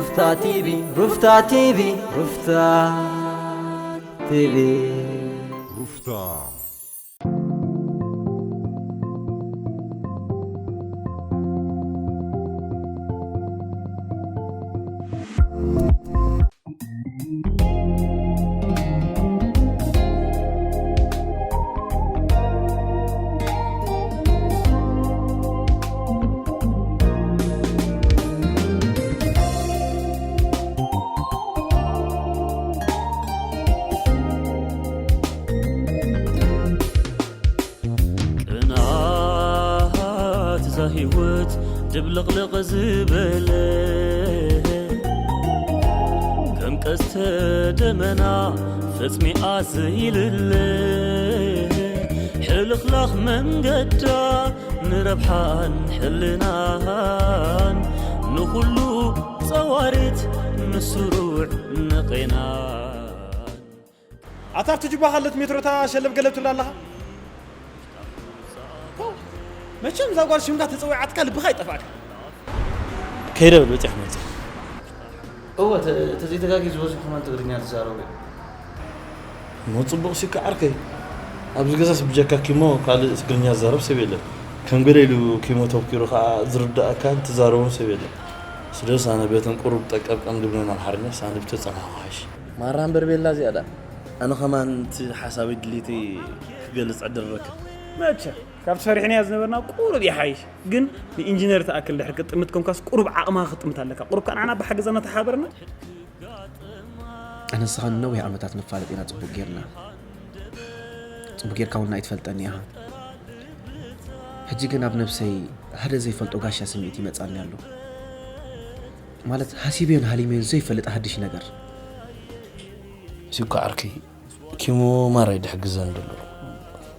ሩፍታ ቲቪ፣ ሩፍታ ቲቪ፣ ሩፍታ ቲቪ። ሩፍታ። ቅንዓት እዛ ህይወት ድብልቕልቕ ዝበለ፣ ከም ቀስተ ደመና ፈጽሚኣ ዘይልለ፣ ሕልኽላኽ መንገዳ ንረብሓን ሕልናን፣ ንኹሉ ጸዋሪት ንስሩዕ ንቕናን። ኣታ ኣብቲ ጅባኻ ለት ሜትሮታ ሸለብ ገለብ ትብላ ኣለኻ? ፖው! መቸም እዛ ጓል ሽምካ ተጸዊዓትካ ልብኻ ይጠፍኣካ። ከይደ ብል በጺሕ መጽእ። እወ፣ ተ-፣ ተዘይተጋጊ ዝበዝሑ ከማን ትግርኛ ዝዛረቡ እዮም። እሞ ጽቡቕ ሲካ ዓርከይ። ኣብዚ ገዛስ ብጀካ ኪሞ ካልእ ትግርኛ ዝዛረብ ሰብ የለን። ከም ገለ ኢሉ ኪሞ ተፍኪሩ ከኣ ዝርድኣካን ትዛረቦን ሰብ የለን። ስለስ ኣነ ቤተን ቁሩብ ጠቀብቀም ድብለን ኣምሓርኛስ ኣነ ብተጸናኹ ሓይሽ። ማራ እምበር ቤላ እዚኣ ደኣ። ኣነ ኸማን እቲ ሓሳበይ ድሌተይ ክገልጽ ዕድል ረክብ። መቸ፣ ካብቲ ፈሪሕናዮ ዝነበርና ቁሩብ ይሓይሽ። ግን ንኢንጂነር ትኣክል ድሕሪ ክትጥምት ኮንካስ ቁሩብ ዓቕምኻ ክትጥምት ኣለካ። ቁሩብ ከኣ ንዓና ብሓገዛ እናተሓባበርና። ኣነ ንስኻን ነዊሕ ዓመታት ንፋለጥ ኢና ጽቡቕ ጌርና። ጽቡቕ ጌርካ እውን ኣይትፈልጠኒ ኢኻ። ሕጂ ግን ኣብ ነብሰይ ሓደ ዘይፈልጦ ጋሻ ስምዒት ይመጻኒ ኣሎ። ማለት ሃሲበዮን ሃሊመዮን ዘይፈልጥ ሓድሽ ነገር። ሲኳ ዓርከይ፣ ኪሞ ማራ እዩ ድሕግዘኒ ዘሎ።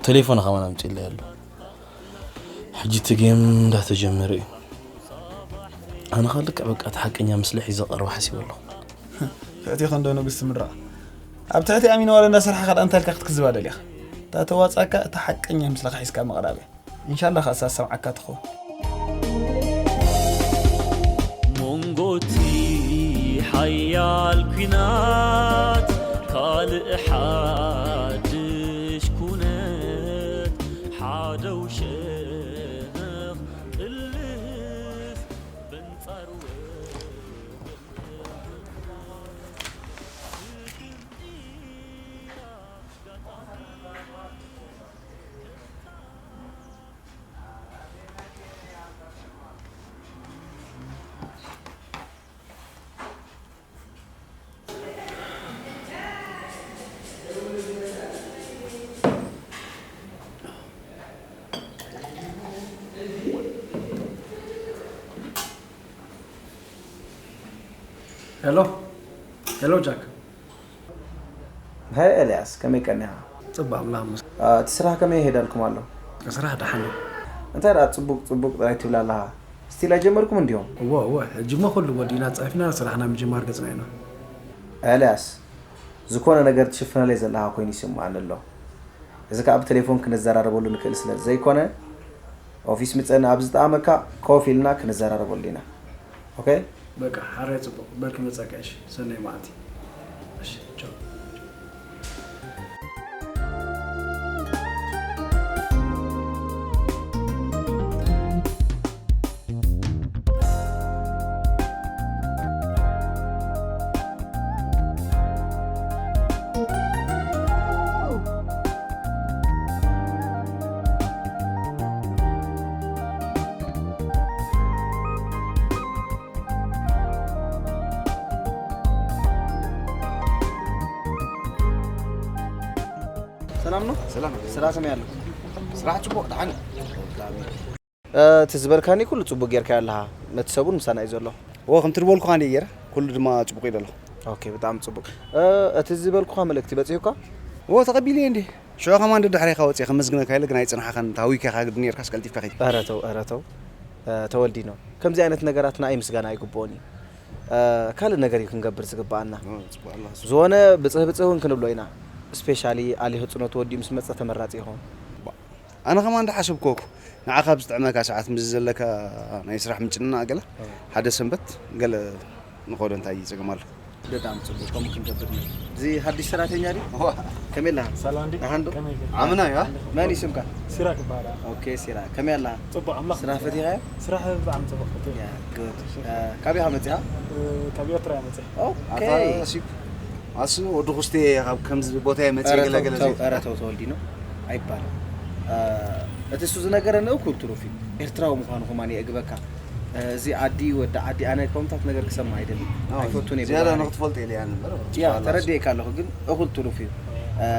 ቴሌፎና ከማን ኣምጺእለይ ኣሎ። ሕጂ እቲ ጌም እንዳተጀመረ እዩ። ኣነ ኸኣ ልክዕ በቃ እቲ ሓቀኛ ምስሊ ሒዘ ቀርባ ሓሲበ ኣለኹ። ትሕቲ ኸንዶ ንግስቲ ምድራ። ኣብ ትሕቲ ኣሚን ዋለ እንዳሰርሓ ካልኣ እንታይ ኢልካ ክትክዝባ ደሊኻ? እታ ተዋጻካ እታ ሓቀኛ ምስልኻ ሒዝካ ምቕራብ እያ። ኢንሻላህ ኸኣ ሳሰምዓካ ትኾ። ሞንጎቲ ሓያል ኲናት ካልእ ሓድሽ ኩነት ሓደ ውሸኽ ጥልፍ በንጻሩ ሄሎ፣ ሄሎ ጃክ። ሃይ ኤልያስ፣ ከመይ ቀኒኻ? ጽቡቕ፣ ኣምላኽ ይመስገን። አ፣ እቲ ስራሕ ከመይ ይሄዳልኩም ኣሎ? ስራሕ ደሓን እዩ። እንታይ ደኣ ጽቡቕ ጽቡቕ ጥራይ ትብል ኣለኻ? ስቲል ኣይጀመርኩም እንዲዮም? እወ፣ እወ፣ ሕጂ እሞ ኩሉ ወዲእና ጸፊና ስራሕና ምጅማር ገጽና ኢና። ኤልያስ፣ ዝኾነ ነገር ትሽፍነለይ ዘለኻ ኮይኑ ይስምዓኒ ኣሎ። እዚ ከኣ ብቴሌፎን ክንዘራረበሉ ንክእል ስለ ዘይኮነ፣ ኦፊስ ምጸና ኣብ ዝጠኣመካ ኮፍ ኢልና ክንዘራረበሉ ኢና። ኦኬ? በቃ፣ ሓራይ ጽቡቕ። በል ክመጸካ፣ እሺ። ሰናይ መዓልቲ። እሺ፣ ቻው። ሰላም ነው? ሰላም። ስራ ከመይ ኣሎ? ስራሕ ጽቡቕ፣ ደሓን እዩ። እ፣ እቲ ዝበልካኒ ኩሉ ጽቡቕ ጌርካዮ ኣለኻ። ነቲ ሰብ እውን ምሳና እዩ ዘሎ። እወ፣ ከምቲ ዝበልኩኻ እንድየ ገይረ። ኩሉ ድማ ጽቡቕ እዩ ዘሎ። ኦኬ፣ ብጣዕሚ ጽቡቕ። እ፣ እቲ ዝበልኩኻ መልእክቲ በጺሑካ? እወ፣ ተቐቢለዮ እንድየ። ሽዑ ከማን ደድሕሬኻ ወጺኤ ከመስግነካ ኢለ፣ ግን ኣይጽናሕካን፣ ተሃዊከ ኢኻ ግዲ ኔርካስ ቀልጢፍካ ከይድ። ኧረ ተው፣ ኧረ ተው። እ፣ ተወልዲኖ፣ ከምዚ ዓይነት ነገራትና ኣይ ምስጋና ኣይግብኦን እዩ። እ፣ ካልእ ነገር እዩ ክንገብር ዝግብኣና። እ፣ ጽቡቕ ኣላ። ዝኾነ ብጽህ ብጽህ እውን ክንብሎ ኢና። ስፔሻሊ ኣሊ ህጽኖ ተወዲኡ ምስ መጸ ተመራጺ ይኸውን። ኣነ ከማን እንዳሓሰብኩ እኮ ንዓኻ ኣብ ዝጥዕመካ ሰዓት ምስ ዘለካ ናይ ስራሕ ምጭንናቕ ገለ እ። ሓደ ሰንበት ገለ ንኸዶ እንታይ እዩ ጸገም ኣሎ? በጣም ጽቡቅ፣ ከምኡ ክንገብር ነው። እዚ ሓድሽ ሰራተኛ ድዩ? ከመይ ኣለኻ? ሰላም እንዴ? ደሓን ዶ? ከመይ ገለ? ኣምና እዩ፣ አ? መን እዩ ስምካ? ሲራክ ይበሃል። ኦኬ፣ ሲራክ። ከመይ ኣለኻ? ጽቡቅ፣ ኣምላኽ ስራሕ ይመስገን። ፈቲኻዮ? ስራሕ ብጣዕሚ ጽቡቅ ፈቲየ። ያ፣ ጉድ። እ፣ ካበይ ኢኻ መጺኻ? እ፣ ካብ ኤርትራ እየ መጺአ። ኦኬ። ኣታ ሲፕ፣ ኣሱ ወዲ ኩስቴ ካብ ከምዚ ቦታ እየ መጺአ ኧረ ገለ ተው፣ ገለ ተው፣ ዘይት። ኧረ ተው፣ ተወልዲኖ ኣይባልም። እ፣ እቲ እሱ ዝነገረኒ እኩል ትሩፍ እዩ። ኤርትራዊ ምዃኑ ከማን የእግበካ። እዚ ዓዲ ወዲ ዓዲ ኣነ ከምታት ነገር ክሰማ ኣይደልን። ኣዎ፣ ኣይፈቱን እየ ዝያዳ ብባህሪ። ንክትፈልጥ ኢለ እያ ነበር። ያ፣ ተረዲኤካ ኣለኹ፣ ግን እኹል ትሩፍ እዩ። እ፣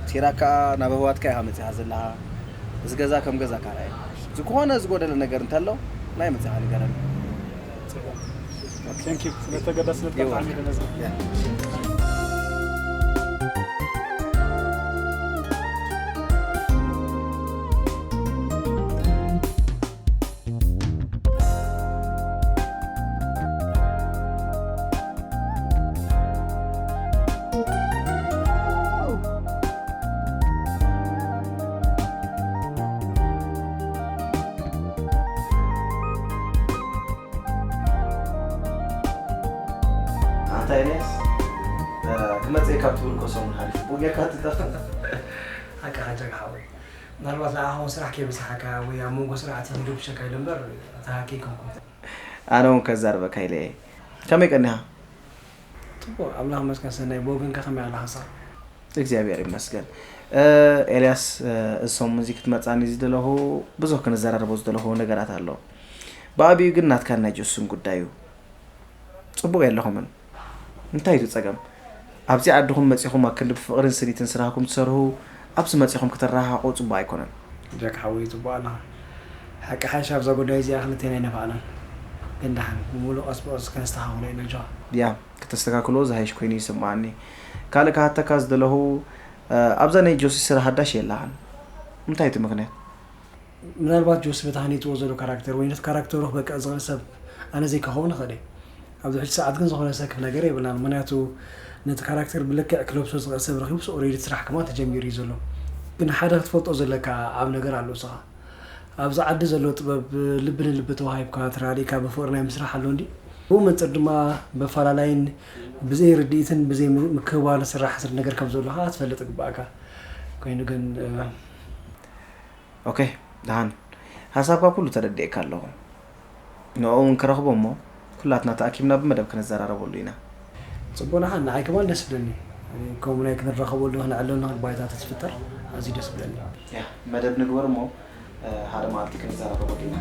ሲራክ ከኣ ናብ ኣህዋትካ ኢኻ መጺኻ ዘለኻ። እዚ ገዛ ከም ገዛካ ርኣዮ። ዝኾነ ዝጎደለ ነገር እንተሎ፣ ናይ መጺኻ ንገረኒ። Thank you። ስለ ተገዳስነትካ ብጣዕሚ የመስግን። ያ። ኣንታ ኤልያስ፣ እ፣ ክመጽእ ካብ ትብል እኮ ሰሙን ሓሊፉ። ብኡ ጌርካ ትጠፍእ። ሓቅኻ ጀግሓ ሓወይ። ምናልባት ንዓኻ እውን ስራሕ ከይበዝሓካ ወይ ኣብ መንጎ ስራሕ እቲ ክንድብሸካ ኢለ እምበር፣ እቲ ሃኪ ኣይኮንኩን። ኣነ እውን ከዛርበካ ኢለ እየ። ከመይ ቀኒኻ? ጽቡቕ፣ ኣምላኽ ይመስገን ሰናይ። ብወገንካ ከመይ ኣላ ሓንሳብ? እግዚኣብሔር ይመስገን። እ፣ ኤልያስ፣ እ፣ እዚ ሰሙን እዚ ክትመጻኒ ዝደለኹ ብዙሕ ክንዘራረቦ ዝደለኹ ነገራት ኣሎ። ብኣብዩ ግን ናትካን ናይ ጆስን ጉዳይ እዩ። ጽቡቕ የለኹምን። እንታይ እዩ እቲ ጸገም? ኣብዚ ዓድኹም መጺኹም ኣብ ክንዲ ብፍቕርን ስኒትን ስራሕኩም ትሰርሁ፣ ኣብዚ መጺኹም ክትረሓሓቑ ጽቡቕ ኣይኮነን። ጃክ ሓወይ፣ ጽቡቕ ኣለኻ። ሓቂ ሓይሽ ኣብዛ ጉዳይ እዚኣ ክልቴና ኣይነፋዕናን። ግን ደሓን፣ ብምሉእ ቀስ ብቐስ ከነስተኻኽሎ ኢና፣ ኣጆኻ። ያ፣ ከተስተካክልዎ ዝሃይሽ ኮይኑ ይስምዓኒ። ካልእ ክሓተካ ዝደለኹ፣ እ፣ ኣብዛ ናይ ጆሲ ስራሕ ኣዳሽ የላኻን። እንታይ እቲ ምኽንያት? ምናልባት ጆሲ በቲ ሃኒጥዎ ዘሎ ካራክተር ወይ ነቲ ካራክተሩ ክበቅዕ ዝኽእል ሰብ ኣነ ዘይክኸውን ይኽእል እየ። ኣብዚ ሕጂ ሰዓት ግን ዝኾነ ዘሰክፍ ነገር የብልናን። ምኽንያቱ ነቲ ካራክተር ብልክዕ ክለብሶ ዝኽእል ሰብ ረኺቡስ ኦልሬዲ እቲ ስራሕ ከማን ተጀሚሩ እዩ ዘሎ። ግን ሓደ ክትፈልጦ ዘለካ ዓቢ ነገር ኣሎ እስኻ። ኣብዚ ዓዲ ዘሎ ጥበብ ልቢ ንልቢ ተዋሂብካ፣ ተራዲእካ ብፍቕሪ ናይ ምስራሕ ኣሎ እንድዩ። ብኡ መንጽር ድማ በፈላላይን ብዘይ ርድኢትን ብዘይ ም-፣ ምክብባርን ዝስራሕ ስር ነገር ከም ዘሎ ኸኣ ክትፈልጥ ይግባእካ። ኮይኑ ግን፣ እ፣ ኦኬ፣ ደሓን። ሓሳብካ ኩሉ ተረዲኤካ ኣለኹ። ንዕኡ እውን ክረኽቦ እሞ፣ ኩላትና ተኣኪብና ብመደብ ክንዘራረበሉ ኢና። ጽቡቕ፣ ደሓን፣ ንዓይ ከማን ደስ ይብለኒ። ከምኡ ናይ ክንራኸበሉ፣ ክንዕለሉ ንኽእል ባይታ ተዝፍጠር ኣዝዩ ደስ ይብለኒ። ያ፣ መደብ ንግበር እሞ፣ እ፣ ሓደ መዓልቲ ክንዘራረበሉ ኢና።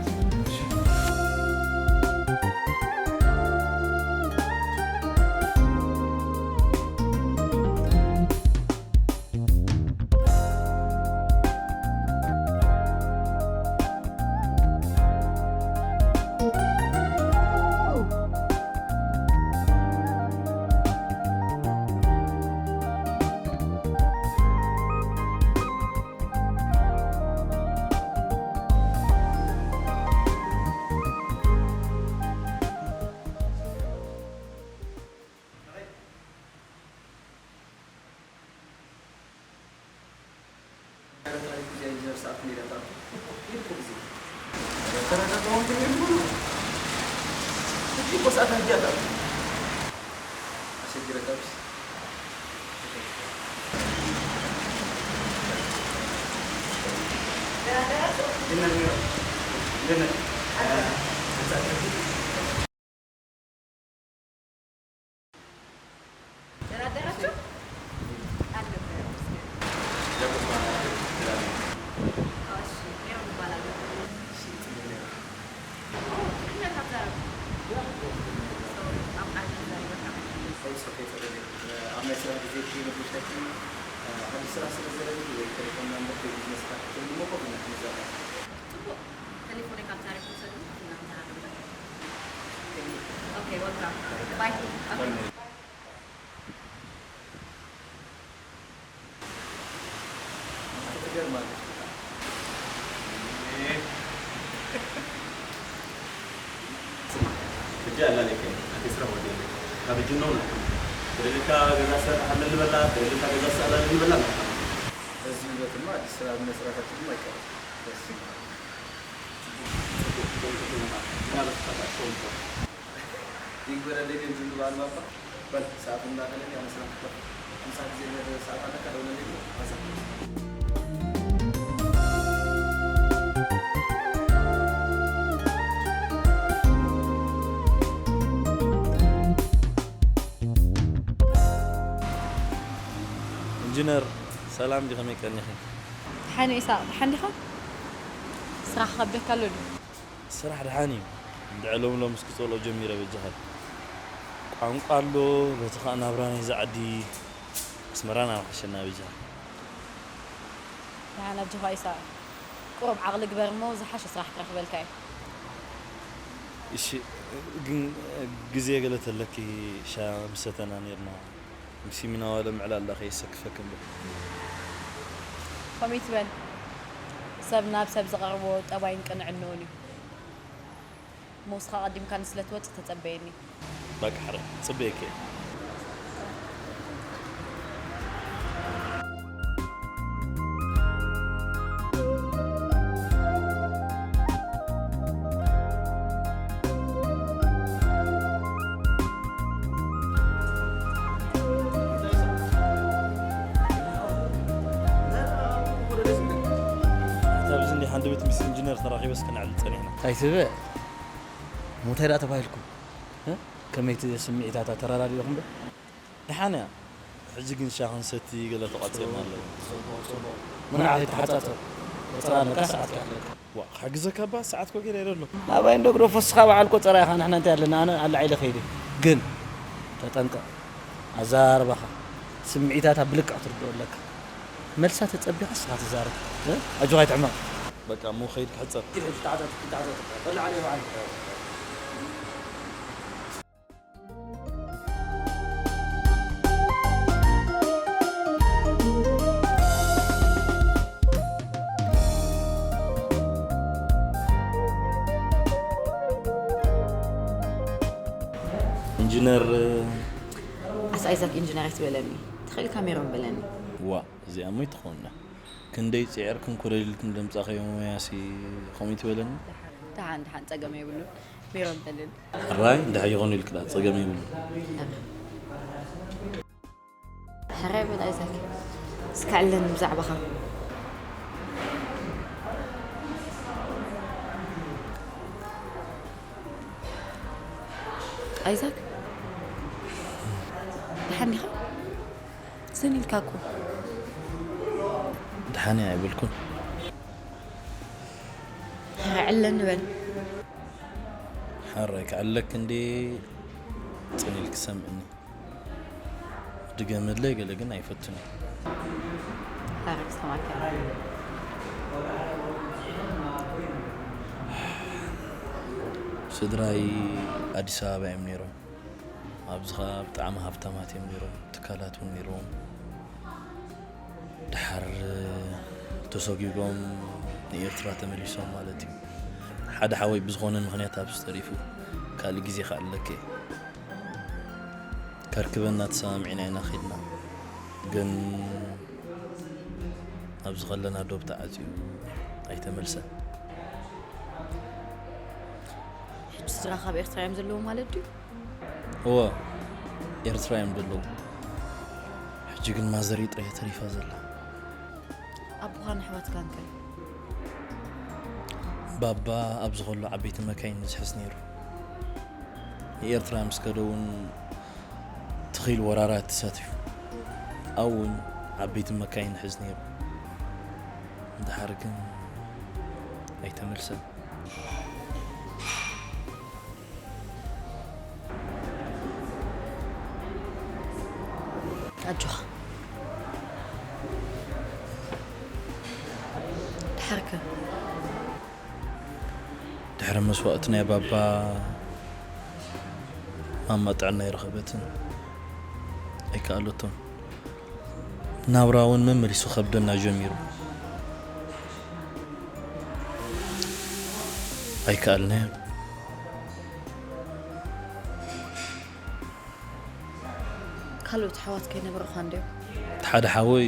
ደራደራችሁ? አልነበረም። እስኪ። ጃኮብ ማን አለ? እሺ፣ ሜሮን እባላለሁ። እሺ፣ ጽቡቅ ሜሮን። ኦ፣ ትግርኛ ካብ ዛረብ። ሶሪ፣ ኣምሓርኛ ዛረብ በቃ። ሶሪ፣ ሶሪ፣ ሶሪ። ኣብ ናይ ስራሕ ግዜ ክይንብሸኪ፣ ሓድሽ ስራሕ ስለ ዘለኒ ወይ ቴሌፎን ናምበር ወይ ቢዝነስ ካርድ ክትህልዎ እኮ ብና ክንዛረብ። ጽቡቅ። ቴሌፎነይ ካብ ዛረብ ክውሰድ፣ ኢና ንዛረብ። ኦኬ፣ ወልካም። ባይ። ኦኬ። ትገርማለች በጣም። ሕጂ ኣላለይከ ኣቲ ስራሕ ወዲለ ካብ ሕጂ ነው ነው ብደልካ ገዛ ሰር ኣለኒ በላ ብደልካ ገዛ ሰር ኣለኒ በላ። በዚህ ውበትማ አዲስ ስራ መስራታችንም አይቀርም። በስመ አብ። ጽቡቅ ጽቡቅ ጽቡቅ። ምን አበሻ ታጣቀው? ይግበረለይ ግን ዝብሉ በዓል ባባ፣ በል ሰዓት እንዳኸለኒ ኣነ ስራሕ ክኸፍት። ምሳሕ ግዜ እንድሕር ሰዓት ኣለካ ደውለለይ ብሎ፣ ኣዛ። ኢንጂነር፣ ሰላም ዲ፣ ከመይ ቀኒኺ? ደሓን ኢሳቕ፣ ደሓን ዲኻ? ስራሕ ከብደካ ኣሎ ዶ? ስራሕ ደሓን እዩ። እንድዒ ሎም ሎም እስኪ ጸልኦ ጀሚረ በጃኻ። ቋንቋ ኣሎ፣ በቲ ኸኣ ናብራ ናይዛ ዓዲ ኣስመራን ኣምሓሸና በጃኻ። ደሓን ኣጆኻ ኢሳቕ። ቁሩብ ዓቕሊ ግበር እሞ ዝሓሸ ስራሕ ክረኽበልካ እዩ። እሺ፣ ግን ግዜ ገለ ተለኪ ሻ ምሰተና ኔርና። ምስ ሚና ዋለ ምዕላል ዳ ከየሰክፈኪ እምበር። ከምኡ ይትበል። ሰብ ናብ ሰብ ዝቐርቦ ጠባይን ቅንዕንኡን እዩ። እሞ ንስኻ ቀዲምካኒ ስለ ትወጽእ ተጸበየኒ። በቃ ሕራይ፣ ጽበየኪ እየ። ኣብዚ እንዲ ሓንቲ ቤት ምስ ኢንጂነር ተራኺበስ ክነዕልል ጸኒሕና። ኣይትበ፣ ሞታይ ደኣ ተባሂልኩም? እ? ከመይ እቲ ስምዒታታ ተረዳዲእኹም ዶ? ደሓን እያ። ሕጂ ግን ሻሂ ክንሰቲ ገለ ተቋጺርና ኣለና። ጽቡቕ፣ ጽቡቕ። መርዓ ከይተሓጻጸብ። ቆጸራ ኣለካ፣ ሰዓት ከ ኣለካ? ዋ፣ ክሕግዘካ እባ፣ ሰዓት ኮ ገለ የለ ኣሎ። ኣባይ እንዶ ግደፎ፣ እስኻ በዓል ቆጸራ ኢኻ፣ ንሕና እንታይ ኣለና? ኣነ ኣላዒለ ከይደ። ግን ተጠንቀቕ። ኣዘራርባኻ፣ ስምዒታታ ብልክዕ ክትርድኦ ኣለካ። መልሳ ተጸቢኻ ንስኻ ትዛረብ። እ? ኣጆኻ ኣይትሕመቕ። በቃ፣ እሞ ከይድ ክሕጸብ። ኪድ ሕጂ ተዓጻጸ፣ ተዓጻጸ። በላዕ፣ ኣነ በዓል። ኢንጂነር ኣስ ኣይዛክ ኢንጂነር ኣይትበለኒ። ተኽኢልካ ሜሮን በለኒ። ዋ፣ እዚኣ እሞ ኣይትኾንና። ክንደይ ጽዒርክን ኮለል ኢልክን ዘምጻእካዮ ሞያሲ ከምኡ ትበለኒ? ደሓን፣ ደሓን፣ ጸገም የብሉን። ሜሮን በለኒ። ሕራይ፣ እንድሕር ይኾን ኢልክ ደኣ ጸገም የብሉን። ሕራይ በል ኣይዛክ። እስከ ዕለኒ ብዛዕባኻ። ኣይዛክ፣ ደሓን ዲኻ? ዘን ኢልካ እኮ። ደሓን እየ ኣይበልኩን። ሕራይ ዕለኒ በል። ሕራይ ክዕለክ እንዴ ጽን ኢልክ ሰምዕኒ። ድገመለይ ገለ ግን ኣይፈቱን። ሕራይ ክሰማካ። ስድራይ ኣዲስ ኣበባ እዮም ነይሮም። ኣብዚ ኸኣ ብጣዕሚ ሃብታማት እዮም ነይሮም። ትካላት እውን ነይሮም። ድሓር ተሰጒጎም ንኤርትራ ተመሊሶም ማለት እዩ። ሓደ ሓወይ ብዝኾነ ምኽንያት ኣብዚ ተሪፉ፣ ካልእ ግዜ ክዕልለኪ እየ። ከርክበና ተሰማሚዕና ኢና ኸድና። ግን ኣብዚ ኸለና ዶብ ተዓጽዩ ኣይተመልሰን። ሕጂ ስድራ ካብ ኤርትራ እዮም ዘለዉ ማለት ድዩ? እወ፣ ኤርትራ እዮም ዘለዉ። ሕጂ ግን ማዘረይ ጥራይ ተሪፋ ዘላ። ኣቦኻን ኣሕዋትካን ከ? ባባ ኣብዚ ኸሎ ዓበይቲ መካይን እዩ ዝሕዝ ነይሩ። ንኤርትራ ምስ ከደ እውን ትኺል ወራራት ተሳቲፉ። ኣብኡ እውን ዓበይቲ መካይን ይሕዝ ነይሩ። ድሓር ግን ኣይተመልሰን። ኣጆኻ። ድሓር ከ? ድሕሪ መስዋእቲ ናይ ባባ ማማ ጥዕና ኣይረኸበትን። ኣይከኣለቶን። ናብራ እውን መመሊሱ ከብደና ጀሚሩ። ኣይከኣልናዮን። ካልኦት ኣሕዋት ከይነበሩኻ እንድዮም? እቲ ሓደ ሓወይ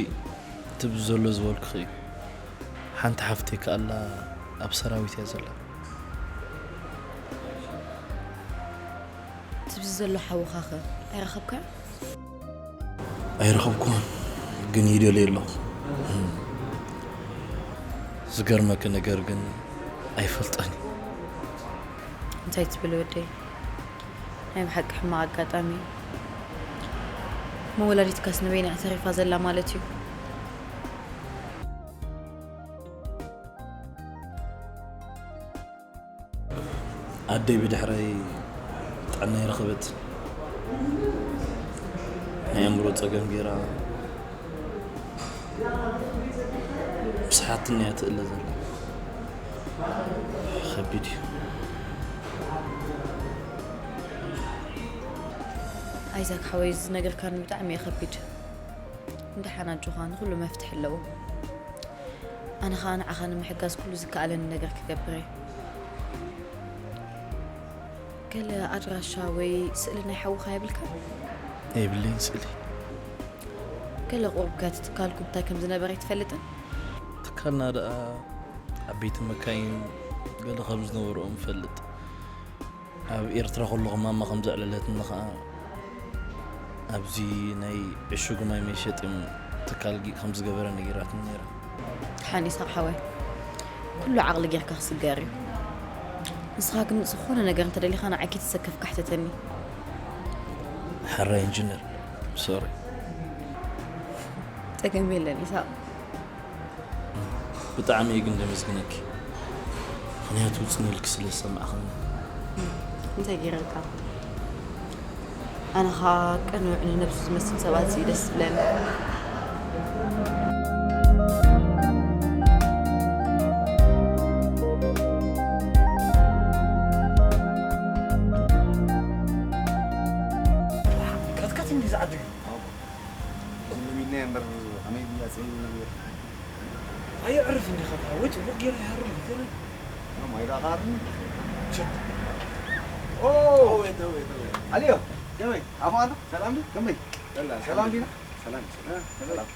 እቲ ብዘሎ ዝበልኩኺ እዩ። ሓንቲ ሓፍተይ ከኣላ ኣብ ሰራዊት እያ ዘላ። እቲ ብዚ ዘሎ ሓውኻኸ ኣይረኸብካን? ኣይረኸብኩን፣ ግን ይደልዮ ኣለኹ። ዝገርመኪ ነገር ግን ኣይፈልጦን እዩ። እንታይ ትብል ወደይ? ናይ ብሓቂ ሕማቕ ኣጋጣሚ እዩ። መወላዲትካስ ንበይና እያ ተሪፋ ዘላ ማለት እዩ። ኣደይ ብድሕረይ ጥዕና ይረኸበት። ናይ ኣእምሮ ጸገም ገይራ ምስ ሓትኒ እያ ትእለ ዘላ። ከቢድ እዩ። ኣይዛክ ሓወይ፣ እዚ ነገርካኒ ብጣዕሚ እዩ ከቢድ። እንድሓን ኣጆኻ፣ ንኹሉ መፍትሒ ኣለዎ። ኣነ ኸኣ ንዓኻ ንምሕጋዝ ኩሉ ዝከኣለኒ ነገር ክገብር እየ። ገለ ኣድራሻ ወይ ስእሊ ናይ ሓውኻ የብልካ? የብለይን ስእሊ። ገለ ቁሩብ ከ እቲ ትካልኩም እንታይ ከም ዝነበረ ኣይትፈልጥን? ትካልና ደኣ ዓበይቲ መካይን ገለ ከም ዝነበርኦም እፈልጥ። ኣብ ኤርትራ ከለኹ ማማ ከም ዘዕለለትኒ ኸኣ ኣብዚ ናይ ዕሹግ ማይ መሸጢ ትካል ጊ-፣ ከም ዝገበረ ነጊራትኒ ነይራ። ሓኒሳ ሓወይ፣ ኩሉ ዓቕሊ ጌርካ ክስገር እዩ። ንስኻ ግን ዝኾነ ነገር እንተደሊኻ ንዓይ ከይተሰከፍካ ሕተተኒ። ሕራይ ኢንጂነር፣ ሶሪ። ጸገም የለን ኢሳቕ። ብጣዕሚ እየ ግን ዘመስግነኪ፣ ምኽንያቱ ጽን ኢልኪ ስለ ዝሰማዕኽኒ። እንታይ ገይረልካ? ኣነ ኸኣ ቅኑዕ ንነብሱ ዝመስል ሰባት እዩ ደስ ዝብለኒ። ቀጥቀጥ እንዲ ዝዓድግ። ዝልሚና እምበር ከመይ ብያ ጽን። ኣየዕርፍ እንዲኻ፣ ወይ ጽቡቕ ገይሩ ይሃርም ይገርም። ማይ ዳኻር። ሸት። ኦ፣ ተወይ፣ ተወይ፣ ተወይ። ኣልዮ፣ ከመይ? ኣፎ ኣንተ? ሰላም ዲ? ከመይ? ሰላም፣ ሰላም ዲና? ሰላም፣ እ፣ ሰላም። ሰላም።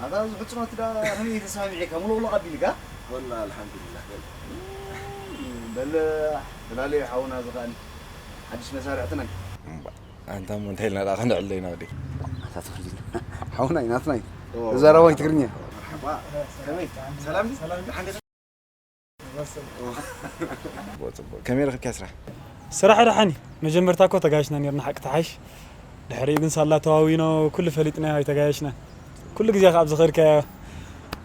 ኣታ ዝሕጽኖት ዳ ከመይ ተሰማሚዕካ? ሙሉቕሉቕ ኣቢልካ? ወላ ኣልሓምዱሊላህ፣ በል። በል፣ ተላለዩ ሓውና ዝኸኣል ሓድሽ መሳርዕትና እዩ። እምባ፣ ኣንታ እሞ እንታይ ኢልና ደኣ ክንዕለ ኢና ወዲ? ኣታ ትኽልል። ሓውና እዩ፣ ናትና እዩ። ኦ፣ ተዛራባይ ትግርኛ። መርሓባ። ከመይ? ሰላም ዲ? ሰላም ዲ? ሓንገ ጽቡቕ፣ ጽቡቕ። ከመይ ረኺብካ ስራሕ? ስራሕ ደሓን እዩ። መጀመርታ እኮ ተጋይሽና ነርና፣ ሓቂ ተሓይሽ። ድሕሪኡ ግን ሳላ ተዋዊኖ ኩሉ ፈሊጥናዮ ኣይተጋየሽናን። ኩሉ ግዜ ከኣ ኣብ ዝኸድካዮ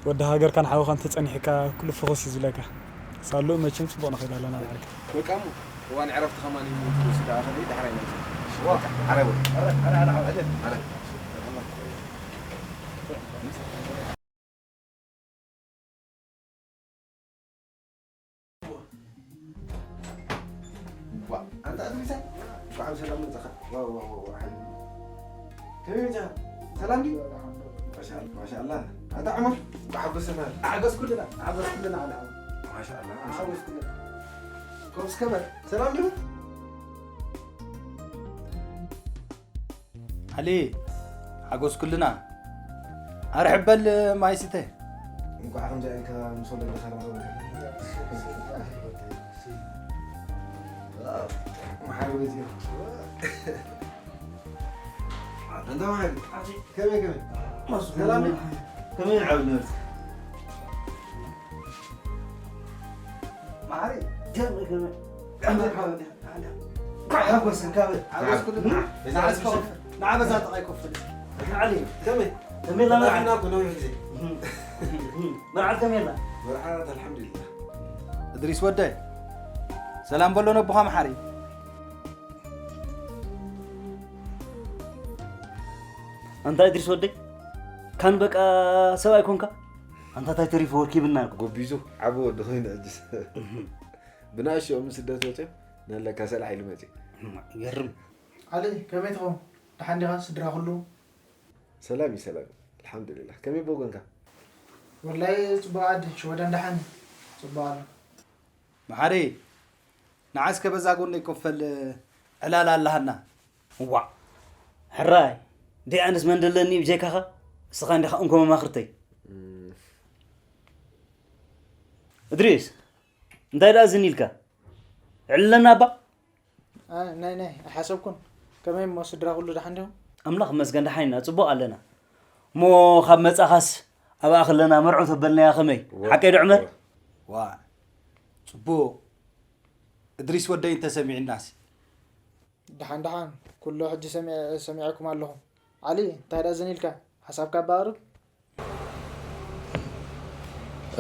ወዲ ሃገርካን ሓውኻን ተጸኒሕካ ኩሉ ፍኹስ እዩ ዝብለካ። ሳልኡ መቸም ጽቡቕ ንኸይድ ኣለና ብሓቂ። በቃ እሞ እዋን ዕረፍቲ ከማን እዩ፣ ትወስድ ደኣ ከመይ ደሓር ኣይመጽእ። ዋ፣ ዓረብ። ዓረብ፣ ዓረብ፣ ዓረብ፣ ዓረብ። ዓረብ። ዋ፣ ኣንታ እድሪሰ፣ እንኳዕ ብሰላም መጻኻ። ዋ፣ ዋ፣ ዋ፣ ዋ፣ ሓቢቢ። ከመይ መጻኻ? ሰላም ድዩ? ማሻኣላ፣ ማሻኣላ። ኣንታ ዑመር፣ እንኳዕ ሓጎሰና። ሓጎስ ኩልና፣ ሓጎስ ኩልና፣ ኣነ። ማሻኣላ፣ ማሻኣላ። ሓጎስ ኩልና። ኮፍ እስከ በል። ሰላም ድዩ? ዓሊ፣ ሓጎስ ኩልና። ኣርሕብ በል ማይ ስተ። እንኳዕ ከምዚኣ ኢልካ ምስ ወለድኻ ረኸበካ። መሓሪ ቤት እዩ። ኣንታ መሓሪ፣ ከመይ፣ ከመይ? ሰላም ድዩ? ከመይ ዓቢ ነበርካ? መሓሪ፣ ከመይ፣ ከመይ? ከመይ ዓቢ? እንኳዕ ሓጎሰካ በል። ሓጎስ ኩሉ። ንዓ፣ ንዓ በዛ ጥቓይ ኮፍ በል። ንዓ፣ ከመይ? ከመይ ኣላ መርዓ? መርዓ እኮ ነዊሕ ግዜ። መርዓ ከመይ ኣላ? መርዓ ኣልሓምዱሊላህ። እድሪስ ወደይ፣ ሰላም በሎ ነቦኻ መሓሪ። ኣንታ እድሪስ ወደይ፣ ካን በቃ ሰብ ኣይኮንካ? ኣንታ ታይ ተሪፉ ወርኪብና እኮ። ጎቢዙ ዓቢ ወዲ ኮይኑ ሕጅስ። ብንኣሽኦም ስደት ወፂኦም ናለካ ሰላሕ ኢሉ መፂኡ። እማ፣ ይገርም። ዓሊ፣ ከመይ ትኸውን? ደሓን ዲኻ? ስድራ ኩሉ? ሰላም እዩ፣ ሰላም እዩ። ኣልሓምዱሊላህ። ከመይ ብወገንካ? ወላሂ ጽቡቕ ዓዲ፣ ሽወደን ደሓን እዩ። ጽቡቕ ኣሎ። መሓሪ፣ ንዓ እስከ በዛ ጎነይ ኮፍ በል፣ ዕላል ኣለሃና። እዋእ፣ ሕራይ፣ ደይ ኣነስ መን ደለኒ ብጀይካኻ? እስኻ እንዲኻ እንኮ መማኽርተይ። እም። እድሪስ፣ እንታይ ደኣ ዝን ኢልካ? ዕልለና እባ። ኣ፣ ናይ ናይ ኣይሓሰብኩን። ከመይ እሞ ስድራ ኩሉ ደሓን ዲኹም? ኣምላኽ ይመስገን ደሓን ኢና፣ ጽቡቕ ኣለና። እሞ ካብ መጻኻስ ኣብኣ ከለና መርዑ ተበልናያ ከመይ? ዋ፣ ሓቀይ ዶ ዕመር? ዋ፣ ዋ፣ ጽቡቕ። እድሪስ ወደይ እንተሰሚዕናስ? ደሓን ደሓን፣ ኩሉ ሕጂ ሰሚ-፣ ሰሚዐኩም ኣለኹ። ዓሊ፣ እንታይ ደኣ ዘን ኢልካ? ሓሳብካ ኣባ ኣቕርብ።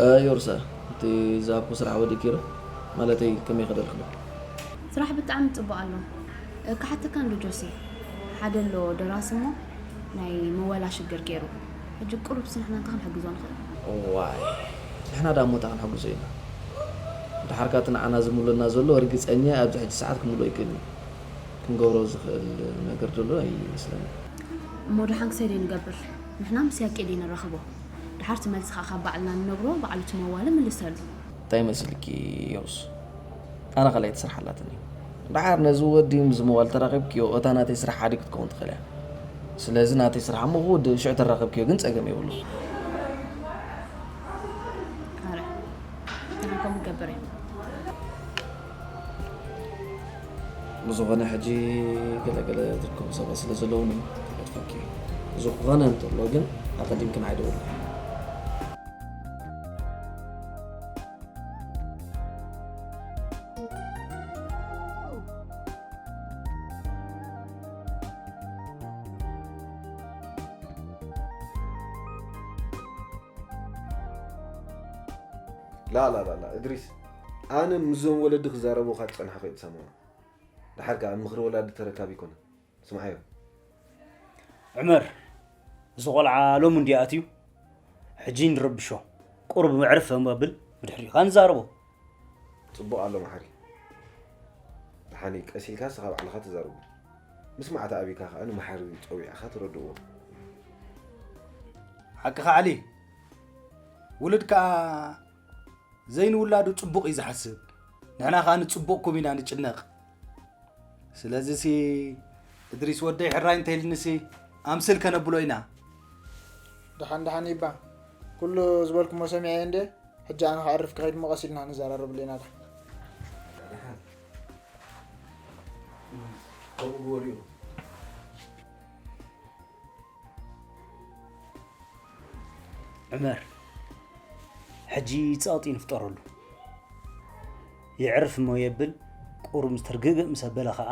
እ፣ ዮርሳ፣ እቲ ዝሃብኩ ስራሕ ወዲእኪ ዶ? ማለተይ፣ ከመይ ከደልክሎ? ስራሕ ብጣዕሚ ጽቡቕ ኣሎ። እ፣ ክሓተካ እንዶ ጆሲ፣ ሓደ ኣሎ ደራሲ እሞ ናይ መዋላ ሽግር ገይሩ። ሕጂ ቁሩብ ንሕና እንታይ ክንሕግዞ ንኽእል? እዋይ፣ ንሕና ደኣ እሞ እንታይ ክንሕግዞ ኢና? ደሓርካ እቲ ንዓና ዝምሉና ዘሎ ርግጸኛ ኣብዚ ሕጂ ሰዓት ክምልኦ ኣይክእልን እዩ። ክንገብሮ ዝኽእል ነገር ዘሎ ኣይመስለኒ። እሞ ደሓን ክሰይ ደይ ንገብር? ንሕና ምስ ያቄ ደይ ንራኸቦ? ደሓር እቲ መልሲ ኸኣ ካብ ባዕልና ንነግሮ፣ ባዕሉ እቲ መዋሊ ምልሰሉ። እንታይ መሲልኪ ዮርስ? ኣነ ካልኣይቲ ስራሕ ኣላትኒ። ደሓር ነዚ ወዲ ምስ መዋል ተራኺብክዮ፣ እታ ናተይ ስራሕ ሓዲ ክትከውን ትኽእል እያ። ስለዚ ናተይ ስራሕ እሞ ክውድእ ሽዑ ተራኺብክዮ ግን ጸገም የብሉ። ኣረ፣ ንዓኹም ክገብር እየ። ብዝኾነ ሕጂ ገለገለ ዝርከቡ ሰባት ስለ ዘለዉኒ ክገድፈኪ እየ። እዚ ክኾነ እንተሎ ግን ኣቐዲምኪ ንዓይ ደውልኒ። ላላላላ እድሪስ፣ ኣነ ምስዞም ወለዲ ክዛረቡ ካብ ዝጸናሕኹ እየ ዝሰምዖ። ደሓር ከኣ ምኽሪ ወላዲ ተረካቢ ኣይኮነን። ስምዓዮ። ዕመር፣ እዚ ቆልዓ ሎሚ እንድዩ ኣትዩ፣ ሕጂ ንረብሾ። ቁሩብ መዕረፍ ኣብል፣ ብድሕሪኡ ኸኣ ንዛረቦ። ጽቡቕ ኣሎ መሓሪ። ደሓን እዩ፣ ቀስ ኢልካ ንስኻ ባዕልኻ ተዛረቦ። ምስ ማዕተ ኣቢካ ኸኣ ንመሓሪ ጸዊዕኻ ተረድእዎ። ሓቅኻ ዓሊ፣ ውሉድ ከኣ ዘይንውላዱ ጽቡቕ እዩ ዝሓስብ። ንሕና ኸኣ ንጽቡቕኩም ኢና ንጭነቕ። ስለዚሲ እድሪስ ወደይ ሕራይ እንተኢልንሲ ኣምስል ከነብሎ ኢና። ደሓን ደሓን ይባ። ኩሉ ዝበልኩሞ ሰሚዐ እንዴ? ሕጂ ኣነ ክዓርፍ ክኸይድ እሞ ቀስ ኢልና ንዘራረብሉ ኢና ደሓን። ከምኡ ግበሩ እዩ። ዕመር፣ ሕጂ ጸቕጢ ንፍጠረሉ። የዕርፍ እሞ የብል፣ ቁሩብ ምስ ተርግእ ምስ ኣበለ ኸኣ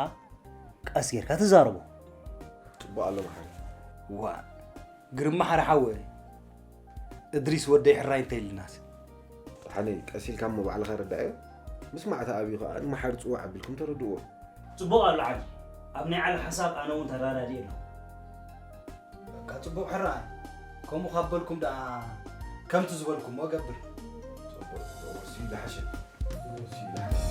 ቀስ ጌርካ ተዛረቦ። ጽቡቕ ኣሎ መሓሪ። ዋእ፣ ግርማ ሓረ ሓወይ፣ እድሪስ ወደይ ሕራይ እንተ ኢልናስ? ደሓነይ፣ ቀስ ኢልካ እሞ ባዕልኻ ረዳዮ። ምስ ማዕተ ኣብዩ ኸኣ ንመሓሪ ጽዋዕ ኣቢልኩም ተረድእዎ። ጽቡቕ ኣሎ ዓሊ። ኣብ ናይ ዓሊ ሓሳብ ኣነ እውን ተራዳድየ ኣለኹ። በቃ ጽቡቕ ሕራይ። ከምኡ ካብ በልኩም ደኣ ከምቲ ዝበልኩሞ እገብር። ጽቡቕ፣ ጽቡቕ። እሱ ይዝሓሸ። እሱ ይዝሓሸ።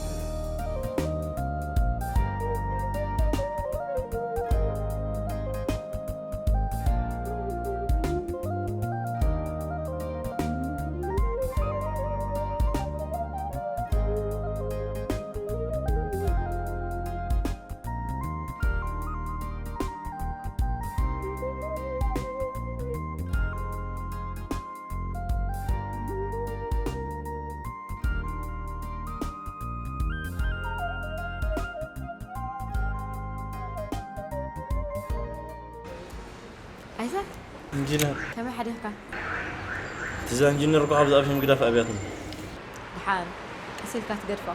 ኣይዛክ፣ ኢንጂነር። ከመይ ሓዲርካ? እዛ ኢንጂነር እኮ ካብዚ ኣብሽ ምግዳፍ ኣብያትኒ። ደሓን፣ ቀስ ኢልካ ትገድፋ።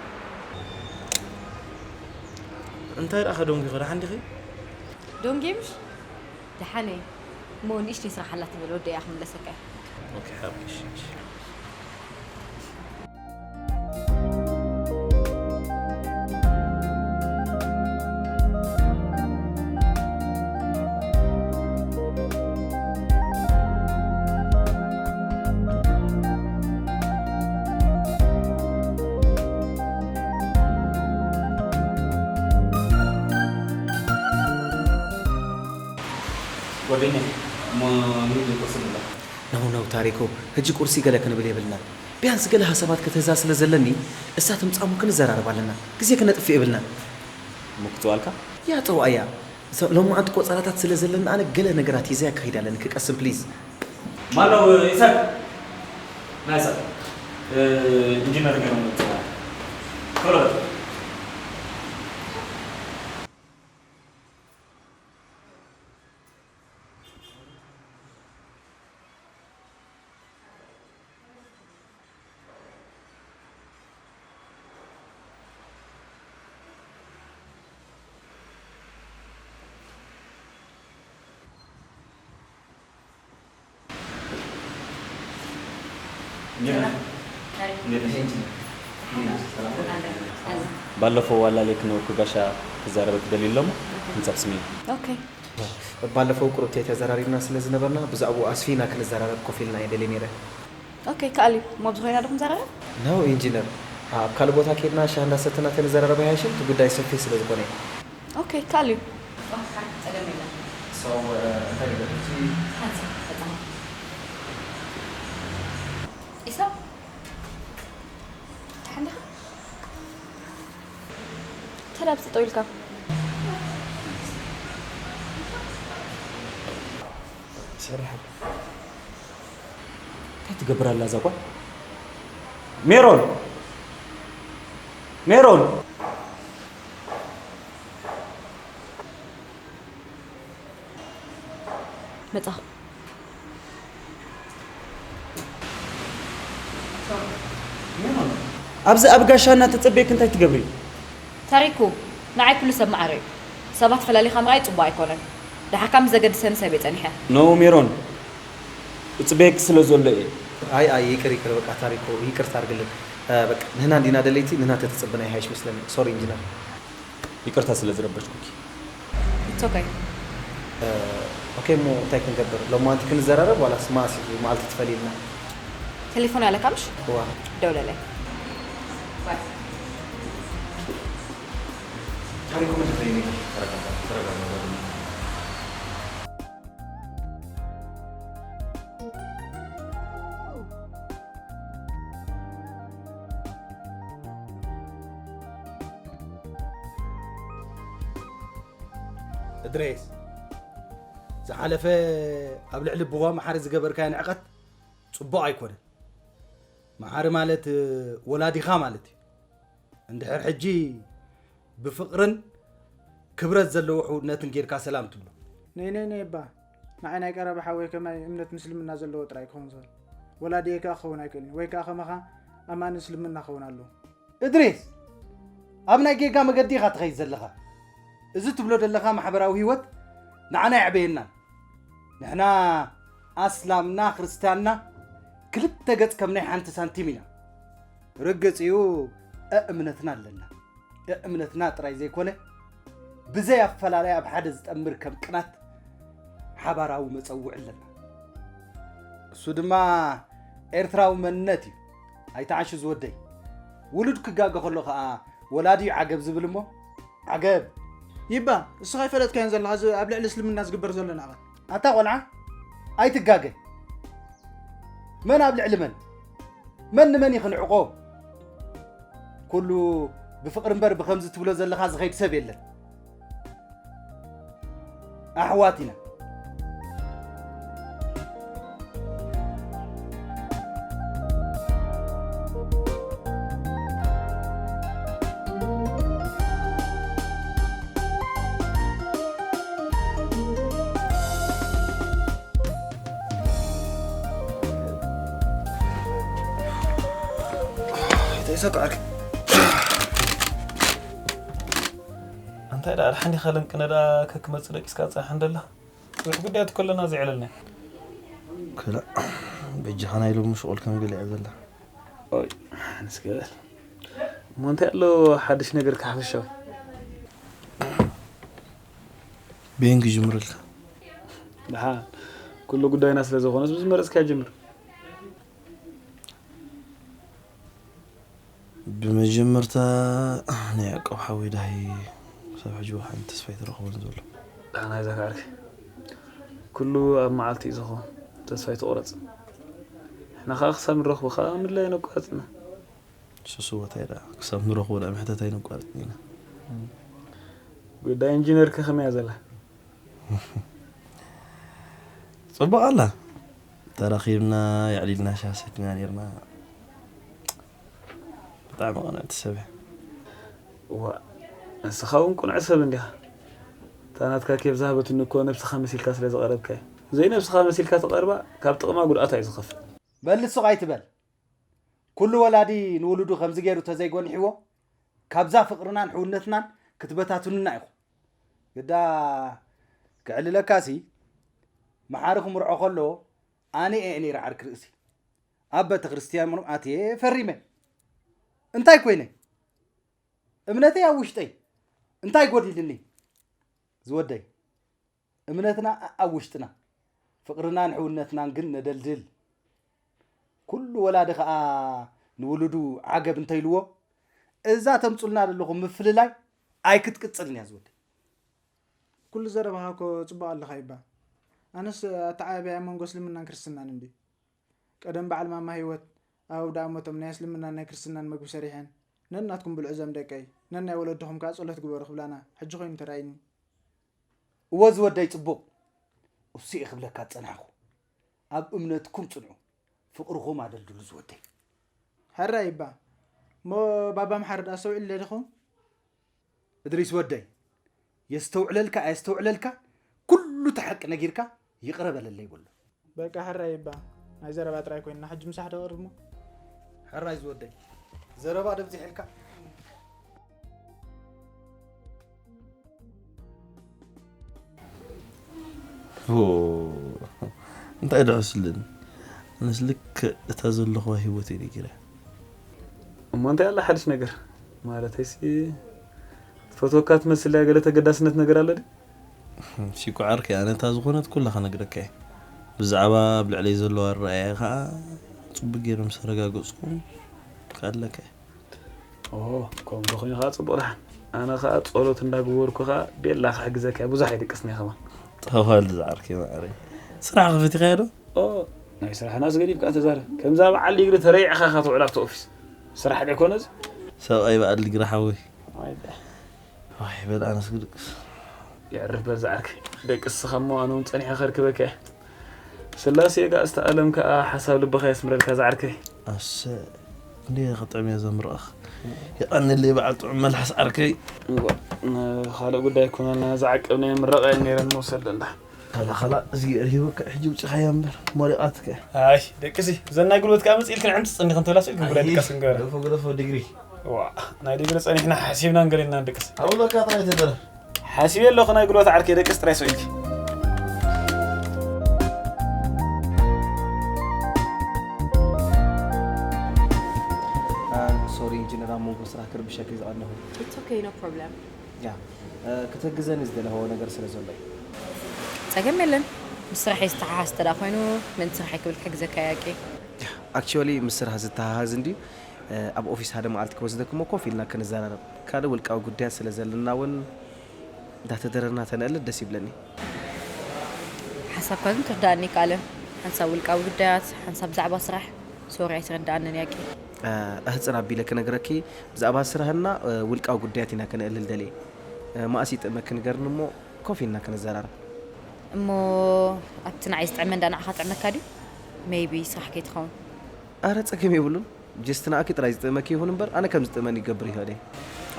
እንታይ ደኣ ከደንጉ ይኸዳ ሓንዲኺ? ዶንጌ ምሽ? ደሓነይ፣ እሞ ንእሽተይ ስራሕ ኣላ ትበል፣ ወደይ እያ ክምለሰካ እየ። ኦኬ፣ ሓብሽ። ጓደኛይ፣ እሞ ንግዲ ቁርሲ ንብላ። ነው፣ ነው፣ ታሪኩ፣ ሕጂ ቁርሲ ገለ ክንብል የብልናን። ቢያንስ ገለ ሃሳባት ክትህዛ ስለ ዘለኒ፣ እሳ ትምጻእ እሞ ክንዘራረብ ኣለና። ግዜ ክነጥፍእ የብልናን። እሞ ክትዋልካ? ያ፣ ጠዋያ። ሰ-፣ ሎማዓንቲ ቆጸራታት ስለ ዘለኒ፣ ኣነ ገለ ነገራት ሂዘ ክኸይድ ኣለኒ። ክቀስን፣ ፕሊዝ። ማነው? ይሳቅ? ና ይሳቅ። እ፣ ኢንጂነር ገረመው ይባላል። ቶሎ በል። ባለፈው ዋላ ሌክ ነው እኮ ጋሻ ክዛረበ ትደሊ ኣለሞ። እንጻብ ስሜ። ኦኬ። ባለፈው ቁሩብ ተተዘራሪብና ስለ ዝነበርና ብዛዕባኡ ኣስፊና ክንዘራረብ ኮፍ ኢልና እየ ደልየ ነይረ። ኦኬ፣ ከኣልዩ እሞ ኣብዚ ኮይና ዶ ክንዘራረብ? ነው ኢንጂነር፣ ኣብ ካልእ ቦታ ከይድና ሻሂ እንዳሰተና ተንዘራረብ ኣይሓይሽን? እቲ ጉዳይ ሰፊሕ ስለ ዝኾነ እዩ። ኦኬ፣ ከኣልዩ። ኢሳብ ተሓንዲኻ ተላብስ ጠው ኢልካ ሰሪሓ እንታይ ትገብር ኣላ እዛ ጓል? ሜሮን! ሜሮን! መጻኹ። ኣብዚ ኣብ ጋሻ እናተጸበየክ እንታይ ትገብሪ? ታሪኩ፣ ንዓይ ኩሉ ሰብ ማዕረ እዩ። ሰባት ፈላሊኻ ምርኣይ ጽቡቕ ኣይኮነን። ደሓርካ ምስ ዘገድሰኒ ሰብ እየ ጸኒሐ። No ሜሮን፣ እጽበየኪ ስለ ዘሎ እየ። ኣይ ኣይ ይቅር ይቅር በቃ ታሪኩ ይቅርታ ኣርግልን። በቃ ንህና እንዲና ደለይቲ ንህና ተተጸበና ይሃይሽ መስለኒ። ሶሪ ኢንጂነር። ይቅርታ ስለ ዝረበሽኩኪ። It's okay። ኦኬ እሞ እንታይ ክንገብር? ሎማንቲ ክንዘራረብ ዋላስ ማሲ መዓልቲ ትፈልይልና? ቴሌፎን ኣለካ ምሽ? እዋ። ደውለለይ። ታሪኩም እንተፈይኒ ተረጋጋ ተረጋጋ። እድሬስ፣ ዝሓለፈ ኣብ ልዕሊ ቡባ መሓሪ ዝገበርካዮ ንዕቀት ጽቡቕ ኣይኮነን። መሓሪ ማለት ወላዲኻ ማለት እዩ። እንድሕር ሕጂ ብፍቕርን ክብረት ዘለዎ ሕውነትን ጌርካ ሰላም ትብሎ። ነይ ነይ ነይ እባ፣ ንዓይ ናይ ቀረባ ሓወይ ከማይ እምነት ምስልምና ዘለዎ ጥራይ ክኸውን ዝኽእል። ወላዲየይ ከኣ ክኸውን ኣይክእልን እዩ። ወይ ከኣ ከማኻ ኣማኒ እስልምና ክኸውን ኣለዎ። እድሪስ፣ ኣብ ናይ ጌጋ መገዲ ኢኻ ትኸይድ ዘለኻ። እዚ ትብሎ ዘለኻ ማሕበራዊ ህይወት ንዓና ኣየዕበየናን። ንሕና ኣስላምና ክርስትያንና ክልተ ገጽ ከም ናይ ሓንቲ ሳንቲም ኢና። ርግጽ እዩ እእምነትና ኣለና። እእምነትና ጥራይ ዘይኮነ ብዘይ ኣፈላላይ ኣብ ሓደ ዝጠምር ከም ቅናት ሓባራዊ መጸውዒ ኣለና። እሱ ድማ ኤርትራዊ መንነት እዩ። ኣይትዓሹ ዝወደይ። ውሉድ ክጋገ ከሎ ከኣ ወላዲ እዩ ዓገብ ዝብል እሞ ዓገብ። ይባ፣ እስኻ ኣይፈለጥካዮን ዘለኻ እዚ ኣብ ልዕሊ እስልምና ዝግበር ዘሎ ንዕቐት። ኣታ ቆልዓ ኣይትጋገ። መን ኣብ ልዕሊ መን? መን ንመን እዩ ክንዕቆ? ኩሉ ብፍቕሪ እምበር ብኸምዚ ትብሎ ዘለኻ ዝኸይድ ሰብ የለን። ኣሕዋት ኢና። ተይሰካዕክ እንታይ ደኣ ኣድሓን ዲኻ ለንቅነ ደኣ ከክመጽእ ደቂስካ ጸንሐ እንደላ ብዙሕ ጉዳያት ከለና ዘይዕለልና ክላ በጃኻ ናይ ሎሚ ሽቆል ከመይ ገለ እያ ዘላ ኦይ ንስገበል እሞ እንታይ ኣሎ ሓድሽ ነገር ካሕፈሻዊ ቤን ክጅምረልካ ደሓን ኩሉ ጉዳይና ስለ ዝኾነስ ብዝመረጽካ ጅምር ብመጀመርታ ናይ ያዕቆብ ሓወይ ዳሂ ክሳብ ሕጂ ወሓን ተስፋ ኣይተረኸቦን ዘሎ። ናይዛ ከዓርኪ ኩሉ ኣብ መዓልቲ እዩ ዝኸውን ተስፋ ኣይትቑረጽ። ንሕና ከዓ ክሳብ ንረኽቦ ከዓ ምድላይ ነቋርጽ ኢና። ሱሱ ወታይ ደኣ ክሳብ ንረኽቦ ደኣ ምሕተት ኣይነቋርጽን ኢና። ጉዳይ ኢንጂነር ከ ከመይ እያ ዘላ? ጽቡቕ ኣላ ተራኺብና የዕሊልና ሻሂ ሰቲና ኔርና ብጣዕሚ ቅንዕቲ ሰብ እያ። እዋእ ንስኻ እውን ቅኑዕ ሰብ እንዲኻ። እታ ናትካ ኬፍ ዝሃበትኒ እኮ ነብስኻ መሲልካ ስለ ዝቐረብካ እያ። ዘይነብስኻ መሲልካ ትቐርባ ካብ ጥቕማ ጉድኣታ እዩ ዝኸፍእ። በል ንሱቕ ኣይትበል። ኩሉ ወላዲ ንውሉዱ ከምዚ ገይሩ ተዘይጎኒሕዎ ካብዛ ፍቕርናን ሕውነትናን ክትበታትኑና ኢኹም። ግዳ ከዕልለካሲ መሓሪ ክምርዖ ከሎ ኣነ እየ ነይረ ዓርኪ ርእሲ። ኣብ ቤተ ክርስቲያን ምንም ኣትየ ፈሪመ። እንታይ ኮይነ? እምነተይ ኣብ ውሽጠይ። እንታይ ጎዲልኒ? ዝወደይ፣ እምነትና ኣብ ውሽጥና፣ ፍቕርናን ሕውነትናን ግን ነደልድል። ኩሉ ወላዲ ኸኣ ንውሉዱ ዓገብ እንተይልዎ፣ እዛ ተምጹልና ዘለኹም ምፍልላይ ኣይክትቅጽልን እያ ዝወደይ። ኩሉ ዘረባኻ እኮ ጽቡቕ ኣለኻ ይባ። ኣነስ ኣተዓባብያ መንጎ እስልምናን ክርስትናን እንድዩ። ቀደም በዓል ማማ ህይወት ኣብ ኣውደኣመቶም ናይ እስልምናን ናይ ክርስትናን መግቢ ሰሪሐን፣ ነናትኩም ብልዑ እዞም ደቀይ፣ ነናይ ወለድኹም ከኣ ጸሎት ግበሩ ክብላና ሕጂ ኮይኑ ተራእይኒ። እወ ዝወደይ ጽቡቕ። እሱ እየ ክብለካ ዝጸናሕኩ። ኣብ እምነትኩም ጽንዑ። ፍቕርኹም ኣደልድሉ ዝወደይ። ሕራይ እባ። እሞ ባባ ምሓረድ ኣስተውዒሉ ዶ ይኸውን? እድሪስ ወደይ፣ የስተውዕለልካ ኣየስተውዕለልካ፣ ኩሉ እቲ ሓቂ ነጊርካ ይቕረ በለለይ በሎ። በቃ ሕራይ እባ። ናይ ዘረባ ጥራይ ኮይንና፣ ሕጂ ምሳሕ ዶ ቀርብ እሞ? ሕራይ ዝወደይ፣ ዘረባ ዶ ኣብዚሐልካ? ኦ፣ እንታይ ደሕስልን? ኣነስ ልክዕ እታ ዘለኹዋ ህይወት እየ ነጊረ። እሞ እንታይ ኣላ ሓድሽ ነገር? ማለተይሲ፣ ትፈትወካ ትመስል እያ፣ ገለ ተገዳስነት ነገር ኣሎ ድዩ? ሽኮር ዓርከይ፣ ኣነ እታ ዝኾነት ኩላ ክነግረካ እየ። ብዛዕባ ኣብ ልዕለይ ዘለዋ ኣረኣእያ ኸኣ ጽቡቕ ገይረ ምስ ኣረጋገጽኩ ክኣልለካ እየ። ኦ፣ ከምኡ እንተኾይኑ ኸዓ ጽቡቕ ደሓን። ኣነ ኸዓ ጸሎት እንዳገበርኩ ኸዓ ቤላ ክሕግዘካ እየ። ብዙሕ ኣይድቅስን እየ ከማን። ተባል ዝዓርከይ ማዕረይ። ስራሕ ከፊትካዮ ዶ? ኦ፣ ናይ ስራሕናስ ገዲፍካ ተዛረብ። ከምዛ በዓል ዲግሪ ተረይዕኻ ኢኻ ትውዕል ኣብቲ ኦፊስ። ስራሕ ዶ ኣይኮነ እዚ? ሰብኣይ በዓል ዲግሪ ሓወይ። ዋይ፣ ዳ። ዋይ፣ በል ኣነስ ክድቅስ። የዕርፍ በል ዝዓርከይ። ደቅስ እስኻ እሞ ኣነ እውን ጸኒሐ ከርክበካ እየ። ስላሴ ጋእዝተ ኣለም ከኣ ሓሳብ ልብኻ የስምረልካ ዝዓርከይ። ኣሰ፣ እንዴ ክጥዕም እየ ዘምረቕኽ። የቐንለይ በዓል ጥዑም መልሓስ ዓርከይ። እዋ፣ ንኻልእ ጉዳይ ኣይኮነን፣ ዝዓቀብናዮ ምረቓ እየን ነይረን፣ መውሰድ እንዳ። ካላ፣ ካላ፣ እዚ ርሂቡካ፣ ሕጂ ውጺኻያ እምበር፣ ሞሪቓትካ። ኣይ፣ ደቅሲ፣ እዘን ናይ ጉልበት ከኣ መጽእ ኢልክን ዕምጽጽ እንዲኽን ትብላ ስኢልክን ጉዳይ ኣይ፣ ድቃስ ክንገብር። ግደፎ፣ ግደፎ፣ ዲግሪ። ዋ፣ ናይ ዲግሪ ጸኒሕና ሓሲብናን ገሊልናን ደቅሲ። ኣብለካ ጥራይ ተደረ። ሓሲበ ኣለኹ ናይ ጉልበት ዓርከይ፣ ደቅስ ጥራይ ሰው ኢልኪ። ሶሪ ኢንጂነር፣ ኣብ መንጎ ስራሕ ክርብሸኪ ዝቐነኹ። It's okay, no problem. ያ፣ እ፣ ክትሕግዘኒ ዝደለኸዎ ነገር ስለ ዘሎ እዩ። ጸገም የለን። ምስ ስራሐይ ዝተሓሓዝ እንተ ደኣ ኮይኑ፣ ምእንቲ ስራሐይ ክብል ክሕግዘካ እየ፣ ያቄ። ኣክቹዋሊ፣ ምስ ስራሕ ዝተሓሓዝ እንድዩ። እ፣ ኣብ ኦፊስ ሓደ መዓልቲ ክወስደኩም እሞ ኮፍ ኢልና ክንዘራረብ። ካልእ ውልቃዊ ጉዳያት ስለ ዘለና እውን፣ እንዳተደረርና ተነእልል ደስ ይብለኒ። ሓሳብካ ግን ክርድኣኒ ይከኣልን። ሓንሳብ ውልቃዊ ጉዳያት፣ ሓንሳብ ብዛዕባ ስራሕ። ሶሪ፣ ኣይተረድኣንን ያቄ። እ፣ ኣህጽር ኣቢለ ክነግረኪ፣ ብዛዕባ ስራህና፣ እ፣ ውልቃዊ ጉዳያት ኢና ከነእልል ደልየ። እ፣ መኣስ ይጥዕመኪ ንገርኒ እሞ ኮፍ ኢልና ከነዘራርብ። እሞ ኣብቲ ንዓይ ዝጥዕመ እንዳ ንዓኻ ጥዕመካ ድዩ? ሜይቢ ስራሕ ከይትኸውን። ኣረ፣ ጸገም የብሉን። ጀስት ንኣኪ ጥራይ ዝጥዕመኪ ይኹን እምበር፣ ኣነ ከም ዝጥዕመኒ ይገብር ይኽእል እየ።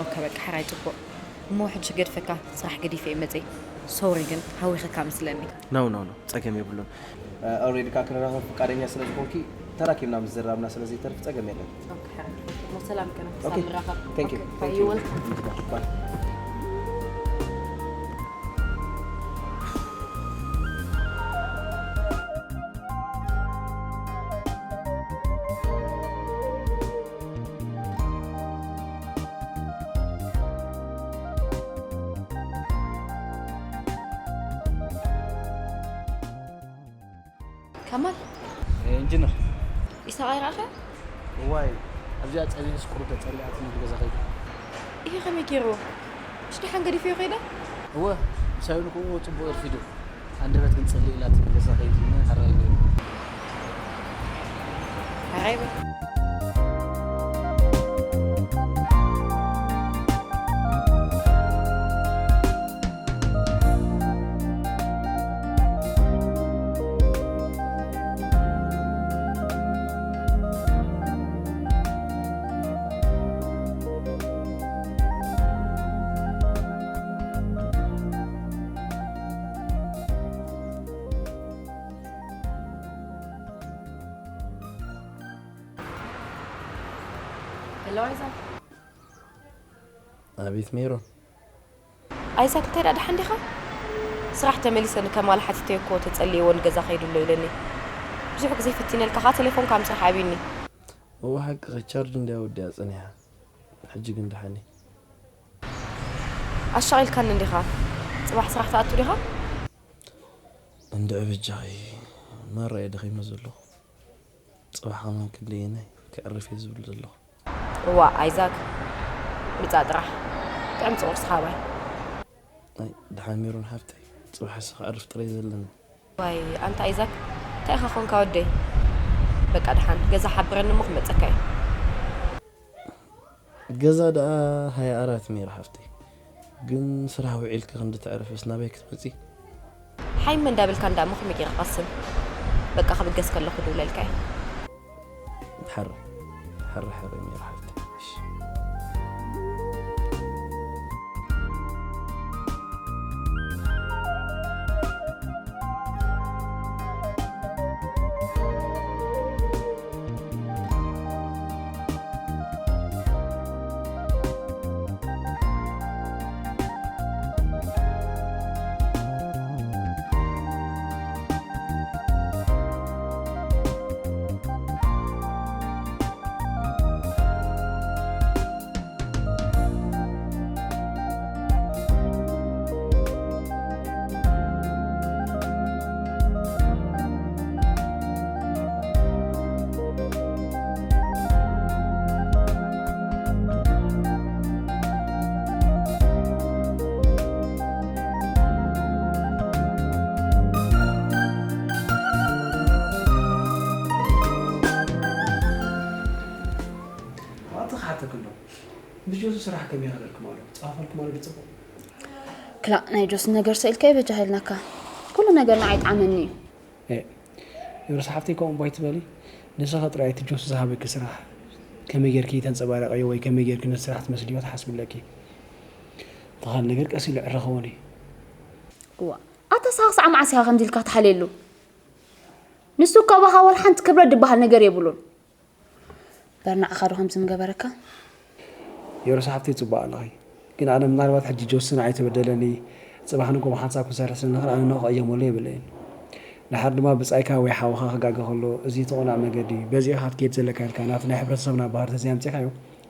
ኦኬ፣ በቃ፣ ሕራይ ጽቡቕ። እሞ ሕጂ ገድፈካ፣ ስራሕ ገዲፈ እየ መጽየ። ሶሪ ግን፣ ሃዊኸካ መስለኒ። ኖ፣ ኖ፣ ኖ፣ ጸገም የብሉን። እ፣ ኦልሬዲ ከኣ ክንራኸብ ፍቃደኛ ስለ ዝኾንኪ፣ ተራኪብና ምስ ዘራብና ስለ ዘይተርፍ ጸገም የለን። ኦኬ፣ ሕራይ። እሞ ሰላም ከነ፣ ኦኬ፣ ክሳብ ንራኸብ። Thank you፣ ኦኬ፣ thank you። You're welcome። ባይ። ከማል። ኢንጂነር። ኢሳቕ ኣይረኣኸ? እዋይ፣ ኣብዚኣ ጸኒሕስ ቁሩብ ተጸሊኣትኒ ብገዛ ከይዱ። ይሄ ከመይ ገይርዎ? ምሽ ደሓን ገዲፈዮ ከይደ? እወ፣ ምሳይ እውን ከምኡ ጽቡቕ ኣርፊዱ። ኣንደበት ግን ጽልእ ኢላትኒ ገዛ ከይዱ፣ ሓራይ ኢለ። ሓራይ በል። ሄሎ፣ ኣይዛክ። ኣቤት ሜሮን። ኣይዛክ፣ እንታይ ደኣ ደሓን ዲኻ? ስራሕ ተመሊሰ ንከማል ሓቲተዮ እኮ ተጸልየዎ ንገዛ ከይዱ ኣሎ ኢለኒ። ብዙሕ ግዜ ፈቲነልካ ኸዓ ቴሌፎንካ ምስራሕ ኣብዩኒ። እወ ሓቅኺ ቻርጅ እንድያ ወዲኣ ጸኒሓ። ሕጂ ግን ደሓን እየ። ኣሻቒልካኒ እንዲኻ። ጽባሕ ስራሕ ትኣቱ ዲኻ? እንድዒ በጃኺ ማራ እየ ደኺመ ዘለኹ። ጽባሕ ከማን ክንደየናይ ከዕርፍ እየ ዝብል ዘለኹ። እዋእ ኣይዛክ፣ ብጻ ጥራሕ ጥዕምቲ ቁርስኻ ኣባይ። ኣይ ደሓን ሜሮን ሓፍተይ፣ ጽባሕ ሲ ክዕርፍ ጥራይ ዘለኒ። ዋይ ኣንታ ኣይዛክ፣ እንታይ ኢኻ ኾንካ ወደይ? በቃ ደሓን ገዛ ሓብረኒ እሞ ክመጸካ እየ። ገዛ ደኣ ሃያ ኣራት ሜሮ ሓፍተይ፣ ግን ስራሕ ውዒልኪ ክንዲ ተዕርፍስ ናበይ ክትመጺ? ሓይመ እንዳበልካ እንዳ እሞ ከመይ ገይረ ክቐስን? በቃ ክብገስ ከለኹ ድውለልካ እየ። ሕረ ሕረ ሕረ ሜሮ ሓፍተይ። እሺ። ዋቲ ክሓተክሎ ብጆሱ ስራሕ ከመይ ይኸደልኩም ኣሎ? ጻፈልኩም ኣሎ ድጽቡቕ? ክላእ ናይ ጆስ ነገር ሰኢልካ ይበጃ ሃይልናካ። ኩሉ ነገር ንዓይ ጣዕመኒ እዩ። ኤ ዮርስ ሓፍተይ ከምኡ ባይ ትበሊ። ንስኻ ጥራይ እቲ ጆስ ዝሃበኪ ስራሕ ከመይ ጌርኪ ተንጸባረቀዮ ወይ ከመይ ጌርኪ ነቲ ስራሕ ትመስልዮ ትሓስብለኪ። ተኻል ነገር ቀስ ኢሉ ዕረኸወኒ። እዋ ኣታ ንስኻ ክሳዕ መዓስ ኢኻ ከምዚ ኢልካ ክትሓልየሉ? ንሱ እኮ ኣባኻ ወላ ሓንቲ ክብረት ዝበሃል ነገር የብሉን። በርናዕኻ ዶ ከምዚ ምገበረካ? ዮርስ ሓፍተይ ጽቡቕ ኣለኺ። ግን ኣነ ምናልባት ሕጂ ጆስን ኣይተበደለኒ ጽባሕ ንጎ ብሓንሳብ ክንሰርሕ ስለ ንኽእል ኣነ ንኽቕየመሉ የብለይን። ድሓር ድማ ብጻይካ ወይ ሓውኻ ክጋገ ከሎ እዚ እቲ ቅኑዕ መገዲ እዩ፣ በዚ ኢኻ ክትከይድ ዘለካ ኢልካ ናብቲ ናይ ሕብረተሰብና ባህሪ ተዘይኣምጺእካዮ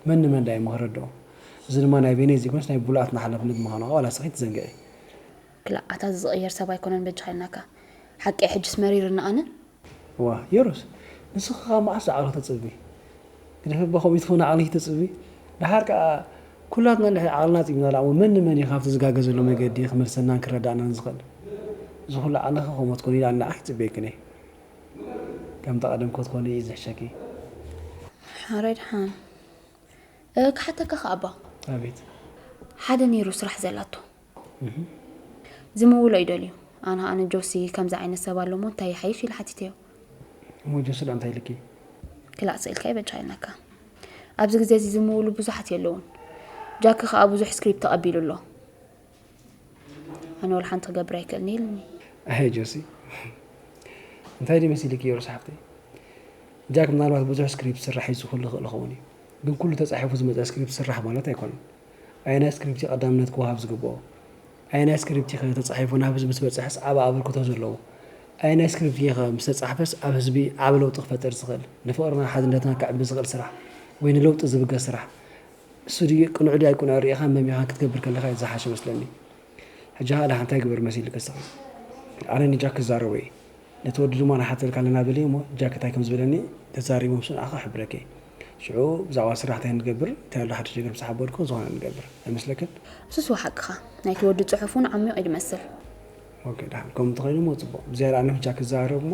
መን ንመን ድኣ እዩ ምኽረድኦ? እዚ ድማ ናይ በይነይ ዘይኮነስ ናይ ብሉኣትና ሓላፍነት ምዃኑ ከኣ ዋላ እስኺ ኣይትዘንግዒ። ክላእ ኣታ እዚ ዝቕየር ሰብ ኣይኮነን በጃኻ ኢልናካ። ሓቀይ ሕጅስ መሪርኒ ኣነ። እዋ ዮርስ ንስኺ ካብ መዓስ ዓቕሊ ተጽቢ? ግደፍ እባ ከምኡ ትኾን ዓቕሊ ተጽቢ። ድሓር ከኣ ኩላትና እንድሕር ዓቕልና ኣጽቢና ደኣ እሞ መን ንመን እዩ ካብቲ ዝጋገ ዘሎ መገዲ ክመልሰናን ክረድኣናን ዝኽእል? እዚ ኩሉ ዓቕልኺ ከምኡ ትኮኒ ኢለ ኣነ ንዓኺ ይጽበየክን እየ። ከምቲ ቀደም ክትኮኒ እዩ ዝሕሸኪ። ሓራይ ደሓን ክሓተካ ከ ኣባ? ኣቤት። ሓደ ነይሩ ስራሕ ዘላቶ ዝምውሎ ይደልዩ። ኣነ ኣነ ጆሲ ከምዚ ዓይነት ሰብ ኣሎ እሞ እንታይ ይሓይሽ ኢለ ሓቲተዮ። እሞ ጆሲ ዶ እንታይ ኢልኪ? ክላእ ስኢልካ ይበጃ ኢልናካ። ኣብዚ ግዜ እዚ ዝምውሉ ብዙሓት የለውን። ጃኪ ከኣ ብዙሕ ስክሪፕት ተቐቢሉ ኣሎ። ኣነ ወላ ሓንቲ ክገብር ኣይክእልን ኢልኒ። ኣይ ጆሲ እንታይ ድዩ መሲልኪ ዮርስ ሓፍተይ? ጃክ ምናልባት ብዙሕ ስክሪፕት ስራሕ እዩ ዝኽእል ይኽእል ይኸውን እዩ። ግን ኩሉ ተጻሒፉ ዝመጸ ስክሪፕት ስራሕ ማለት ኣይኮነን። ኣየናይ ስክሪፕት እዩ ቀዳምነት ክወሃብ ዝግብኦ? ኣየናይ ስክሪፕት እዩ ኸ ተጻሒፉ ናብ ህዝቢ ምስ በጽሐስ ዓቢ ኣበርክቶ ዘለዎ? ኣየናይ ስክሪፕት እዩ ኸ ምስ ተጻሕፈስ ኣብ ህዝቢ ዓቢ ለውጢ ክፈጥር ዝኽእል? ንፍቕርና ሓድነትና ከዕቢ ዝኽእል ስራሕ ወይ ንለውጢ ዝብገስ ስራሕ? እሱ ድዩ ቅኑዕ ድዩ ኣይቅኑዕ ርኢኻ መሚኻ ክትገብር ከለኻ እዩ ዝሓሸ መስለኒ። ሕጂ ኸኣ ደሓ እንታይ ግበር መሲልካ እስኻ? ኣነ ንጃክ ክዛረቦ እየ። ነቲ ወዲ ድማ ንሓተልካ ኣለና በልዮ እሞ ጃክ እንታይ ከም ዝበለኒ ተዛሪቦም ስንኣኻ ክሕብረኪ እየ። ሽዑ ብዛዕባ ስራሕ እንታይ ንገብር እንታይ ኣሎ ሓድሽ ነገር ምስ ሓበርኩ ዝኾነ ንገብር ኣይመስለክን? እሱስ እወ ሓቅኻ ናይቲ ወዲ ጽሑፍ እውን ዓሚቕ እዩ ዝመስል። ኦኬ ደሓን ከምኡ እንተኾይኑ እሞ ጽቡቕ። ብዝያዳ ኣነ ምስ ጃክ ክዛረብ እሞ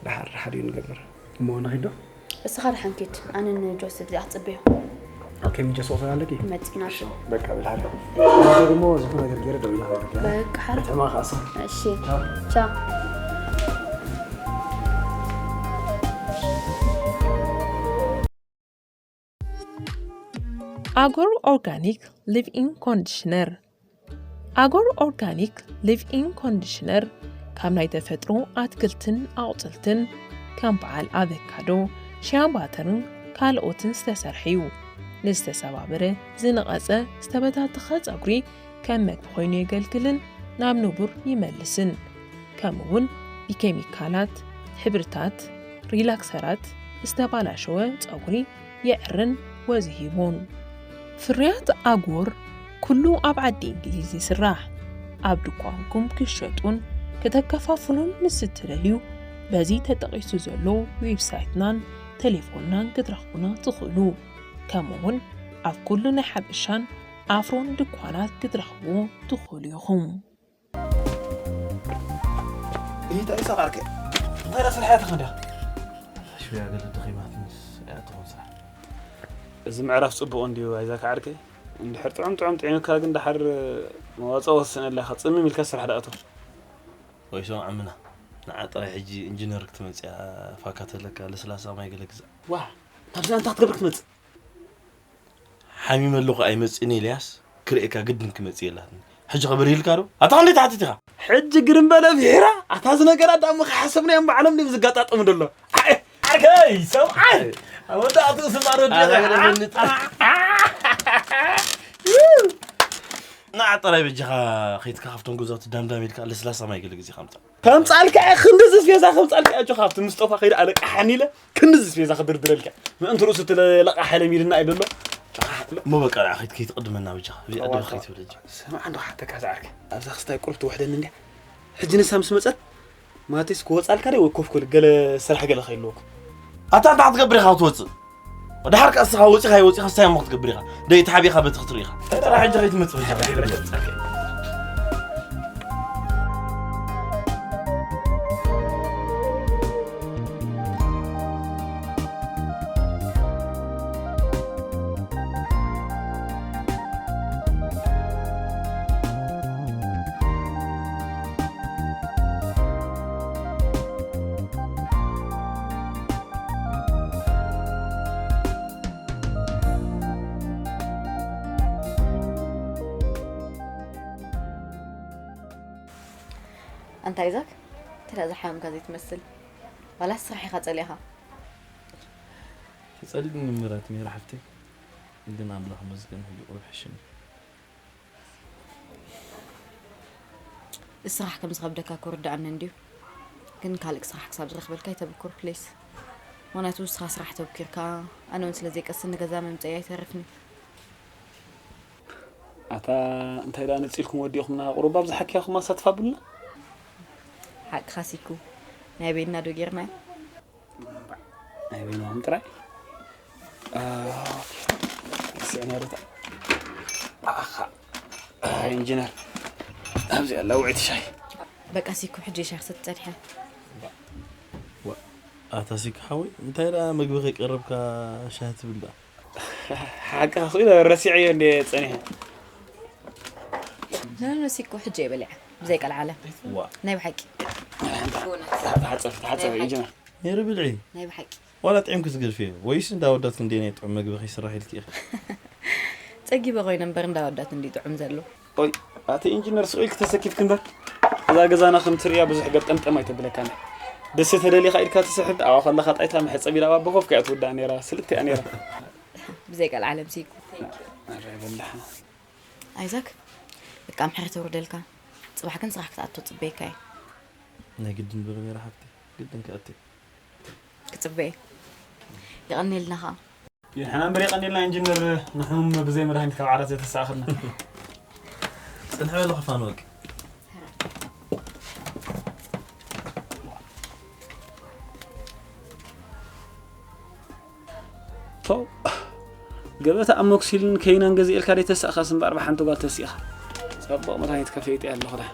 ደሓር ሓዲኡ ንገብር። እሞ ንኺድ ዶ? እስኻ ደሓን ኪድ፣ ኣነ ንጆስ ኣብዚኣ ክጽበዮ። ኦኬ፣ ምጀስ ወሰን ኣለኪ? መጺና። እሺ፣ በቃ ብልሓደ። ኣነ ደግሞ ዝኾነ ነገር ገይረ ደው ኢለ ክነግረኪ። በቃ ሓራይ። ሕማቕ ኣሳ። እሺ። ቻው። ቻው። ኣጎር ኦርጋኒክ ሊቭ ኢን ኮንዲሽነር ኣጎር ኦርጋኒክ ሊቭ ኢን ኮንዲሽነር ካብ ናይ ተፈጥሮ ኣትክልትን ኣቑፅልትን ከም በዓል ኣቨካዶ፣ ሽያ ባተርን ካልኦትን ዝተሰርሐ እዩ። ንዝተሰባበረ፣ ዝነቐጸ፣ ዝተበታተኸ ጸጉሪ ከም መግቢ ኮይኑ የገልግልን ናብ ንቡር ይመልስን። ከምኡ እውን ብኬሚካላት፣ ሕብርታት፣ ሪላክሰራት፣ ዝተባላሸወ ጸጉሪ የዕርን ወዚ ሂቡን። ፍርያት ኣጎር ኩሉ ኣብ ዓዲ እንግሊዝ ይስራሕ። ኣብ ድኳንኩም ክሸጡን ከተከፋፍሉን ምስ እትደልዩ፣ በዚ ተጠቒሱ ዘሎ ዌብሳይትናን ቴሌፎንናን ክትረኽቡና ትኽእሉ። ከምኡውን ኣብ ኩሉ ናይ ሓበሻን ኣፍሮን ድኳናት ክትረኽብዎ ትኽእሉ ኢኹም። ይታ ይሳቃርከ እንታይ ዳ ስራሕ ያተኸ እንዲያ ሽያ ገለ ደኺማትንስ እያ ትኾን ስራሕ። እዚ ምዕራፍ ጽቡቕ እንድዩ ኣይዛካ ዓርከይ። እንድሕር ጥዑም ጥዑም ጥዒምካ ግን ደሓር መዋጽኦ ወስነላ ኢኻ። ጽምም ኢልካ ስራሕ ደኣቶ። ወይ ሰምዓምና፣ ንዓ ጥራይ ሕጂ ኢንጂነር ክትመጽእ እያ፣ ፋካ ተለካ ለስላሳ ማይ ገለ ግዛእ። ዋ፣ ናብዚ ኣንታ ክትገብር ክትመጽእ? ሓሚመ ኣለኹ ኣይመጽእን ኢለያስ ክርእየካ ግድን ክመጽእ የላትኒ። ሕጂ ከ በሪህልካ ዶ? ኣታ ክንደይ ትሓትት ኢኻ? ሕጂ ግርም በለ ብሒራ፣ ኣታ እዚ ነገራት ደኣ እሞ ከይሓሰብናዮም ባዕሎም ድዮም ዝጋጣጠሙ ደሎ? ኣይ፣ ዓርከይ፣ ሰምዓይ! ኣብ መወዳእትኡ ስማር ወዲኻ። ንዓ ጥራይ በጃኻ ከይትካ ካብቶም ገዛውቲ ዳምዳም ኢልካ ለስላሳ ማይ ገለ ግዜ ከምጻ። ከምጻልካ እየ፣ ክንድዚ ስፔዛ ከምጻልካ እየ፣ ኣጆኻ ኣብቲ ምስጦፋ ከይደ ኣለቃሓኒ ኢለ ክንድዚ ስፔዛ ክድርድረልካ። ምእንቲ ርእሱ እቲ ለቃሕ ለሚድና እዩ ደሎ። እሞ በቃ ንዓ ከይት ከይትቕድመና በጃኻ። እዚኣ ደበ ከይትብል እጂ። ሰምዓ እንዶ ሓተካ ዝዓርከ። ኣብዛ ክስታይ ቁሩብ ትውሕደኒ እንድያ። ሕጂ ንሳ ምስ መጸት ማቴስ ክወጻልካ ደ ወይ ኮፍ ክብል ገለ ስራሕ ገለ ከይልወኩም። ኣታ እንታይ ክትገብር ኢኻ ክትወጽእ? ድሓር ከኣ እስኻ ወጺኻ ኣይወጺኻ እንታይ እሞ ክትገብር ኢኻ? ደይ ተሓቢኻ በቲ ክትርኢ ኢኻ። ፈጠራ ሕጂ ከይትመጽእ በጃኻ። ኣንታ ይዛክ፣ ተላ ዝሓመምካ ዘይትመስል። ዋላስ ስራሕ ኢኻ ጸሊእኻ? ተጸሊእኒ ምራት ሜራ ሓፍተይ፣ ግን ኣምላኽ መስገን ሕጂ ቁሩብ ሕሽም። ስራሕ ከም ዝኸብደካ ክርድኣኒ እንድዩ፣ ግን ካልእ ስራሕ ክሳብ ዝረኽበልካ ይተብኩር ፕሊስ። ምኽንያቱ ንስኻ ስራሕ ተብኪርካ ኣነ እውን ስለ ዘይቀስን ንገዛ መምፀኢ ኣይተርፍን እዩ። ኣታ እንታይ ደኣ ነጺልኩም ወዲኹምና ቁሩብ ኣብዛ ሓኪያኹም ኣሳትፍ ኣብሉና። ሓቅኻ ሲኩ ናይ በይንና ዶ ጌርናዮ? ናይ በይንኹም ጥራይ ስዕና ርታ ኣኻ ኢንጂነር ኣብዚ ኣላ ውዕቲ ሻይ በቃ ሲኩ ሕጂ ሻይ ክሰቲ ጸኒሐ። ኣታ ሲኩ ሓወይ እንታይ ደኣ ምግቢ ከይቀረብካ ሻሂ ትብል ደኣ? ሓቂ ክኢለ ረሲዐዮ እንደ ጸኒሐ ነነሲኮ ሕጂ እየ በሊዐ ብዘይ ቀልዓለም። ዋ ናይ ብሓቂ ተሓጸብ ተሓጸብ ኢንጂነር ነይሩ ብልዒ ናይ ብሓቂ ዋላ ጥዒምኪ ትገድፍዮ ወይስ እንዳ ኣወዳት ክንደይ ናይ ጥዑም መግቢ ከይስራሕ ኢልኪ ኢኺ? ጸጊበ ኮይነ እምበር እንዳ ኣወዳት እንዲ ጥዑም ዘሎ። ኦይ ኣቲ ኢንጂነር ስቕ ኢልኪ ተሰኪፍኪ እምበር እዛ ገዛና ከም ትርእያ ብዙሕ ገርጠምጠም ኣይተብለካን። ደስ ተደሊኻ ኢድካ ትስሕብ ኣብኣ ከለኻ ጣይታ መሕጸቢ ኢላ ኣብ ኣቦ ኮፍ ከያ ትውዳእ ነይራ ስልቲ እያ ነይራ። ብዘይ ቀልዓለም ሲኩ ኣረ በላሕ ኣይዛክ በቃ ምሕረት ተውርደልካ። ጽባሕ ግን ስራሕ ክትኣቶ ጽበየካ እየ። ናይ ግድን በርሜራ ሓፍቲ ግድን ክኣቲ ክጽበየ። የቐንየልና ኸኣ። የድሕና እምበር የቐንየልና ኢንጂነር ንሕሙም ብዘይ መድሃኒት ካብ ዓራት ዘተሳእኽልና። ጽንሕ በለ ክፋን ወቂ ቶ ገበታ ኣሞክሲልን ከይናን ገዚኤልካ ደይ ተሳእኻስ እምበኣር ብሓንቲ ጓል ተሲእኻ። ጸቡቕ መድሃኒት ከፈይጠ ኣለኹ ዳ።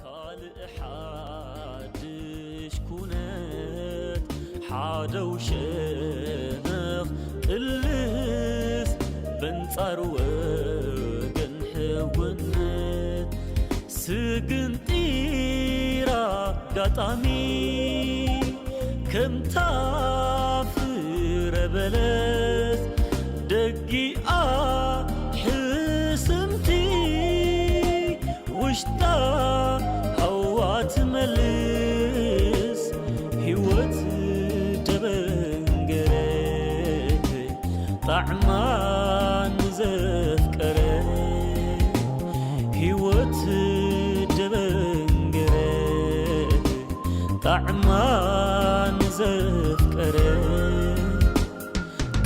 ካልእ ሓድሽ ኩነት ሓደው ሸነኽ ጥልስ በንጻር ወገን ሕውነት ስግንጢር ኣጋጣሚ ከምታ ፍረ በለ ሽታ ሃዋ ትመልስ ህይወት ደበንገረ ጣዕማ ንዘፍቀረ ህይወት ደበንገረ ጣዕማ ንዘፍቀረ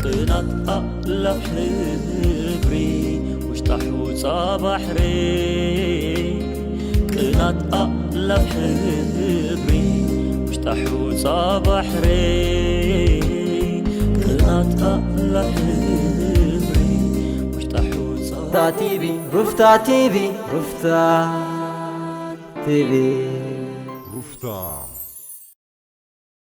ቅናት ኣእላፍ ሕብሪ ውሽጣ ሑጻ ባሕሪ ቅናት ኣእላፍ ሕብሪ ውሽጣ ሑጻ ባሕሪ ቅናት ኣእላፍ ሕብሪ ውሽጣ ሑጻ ሩፍታ ቲቪ ሩፍታ ቲቪ ሩፍታ ቲቪ ሩፍታ ቲቪ ሩፍታ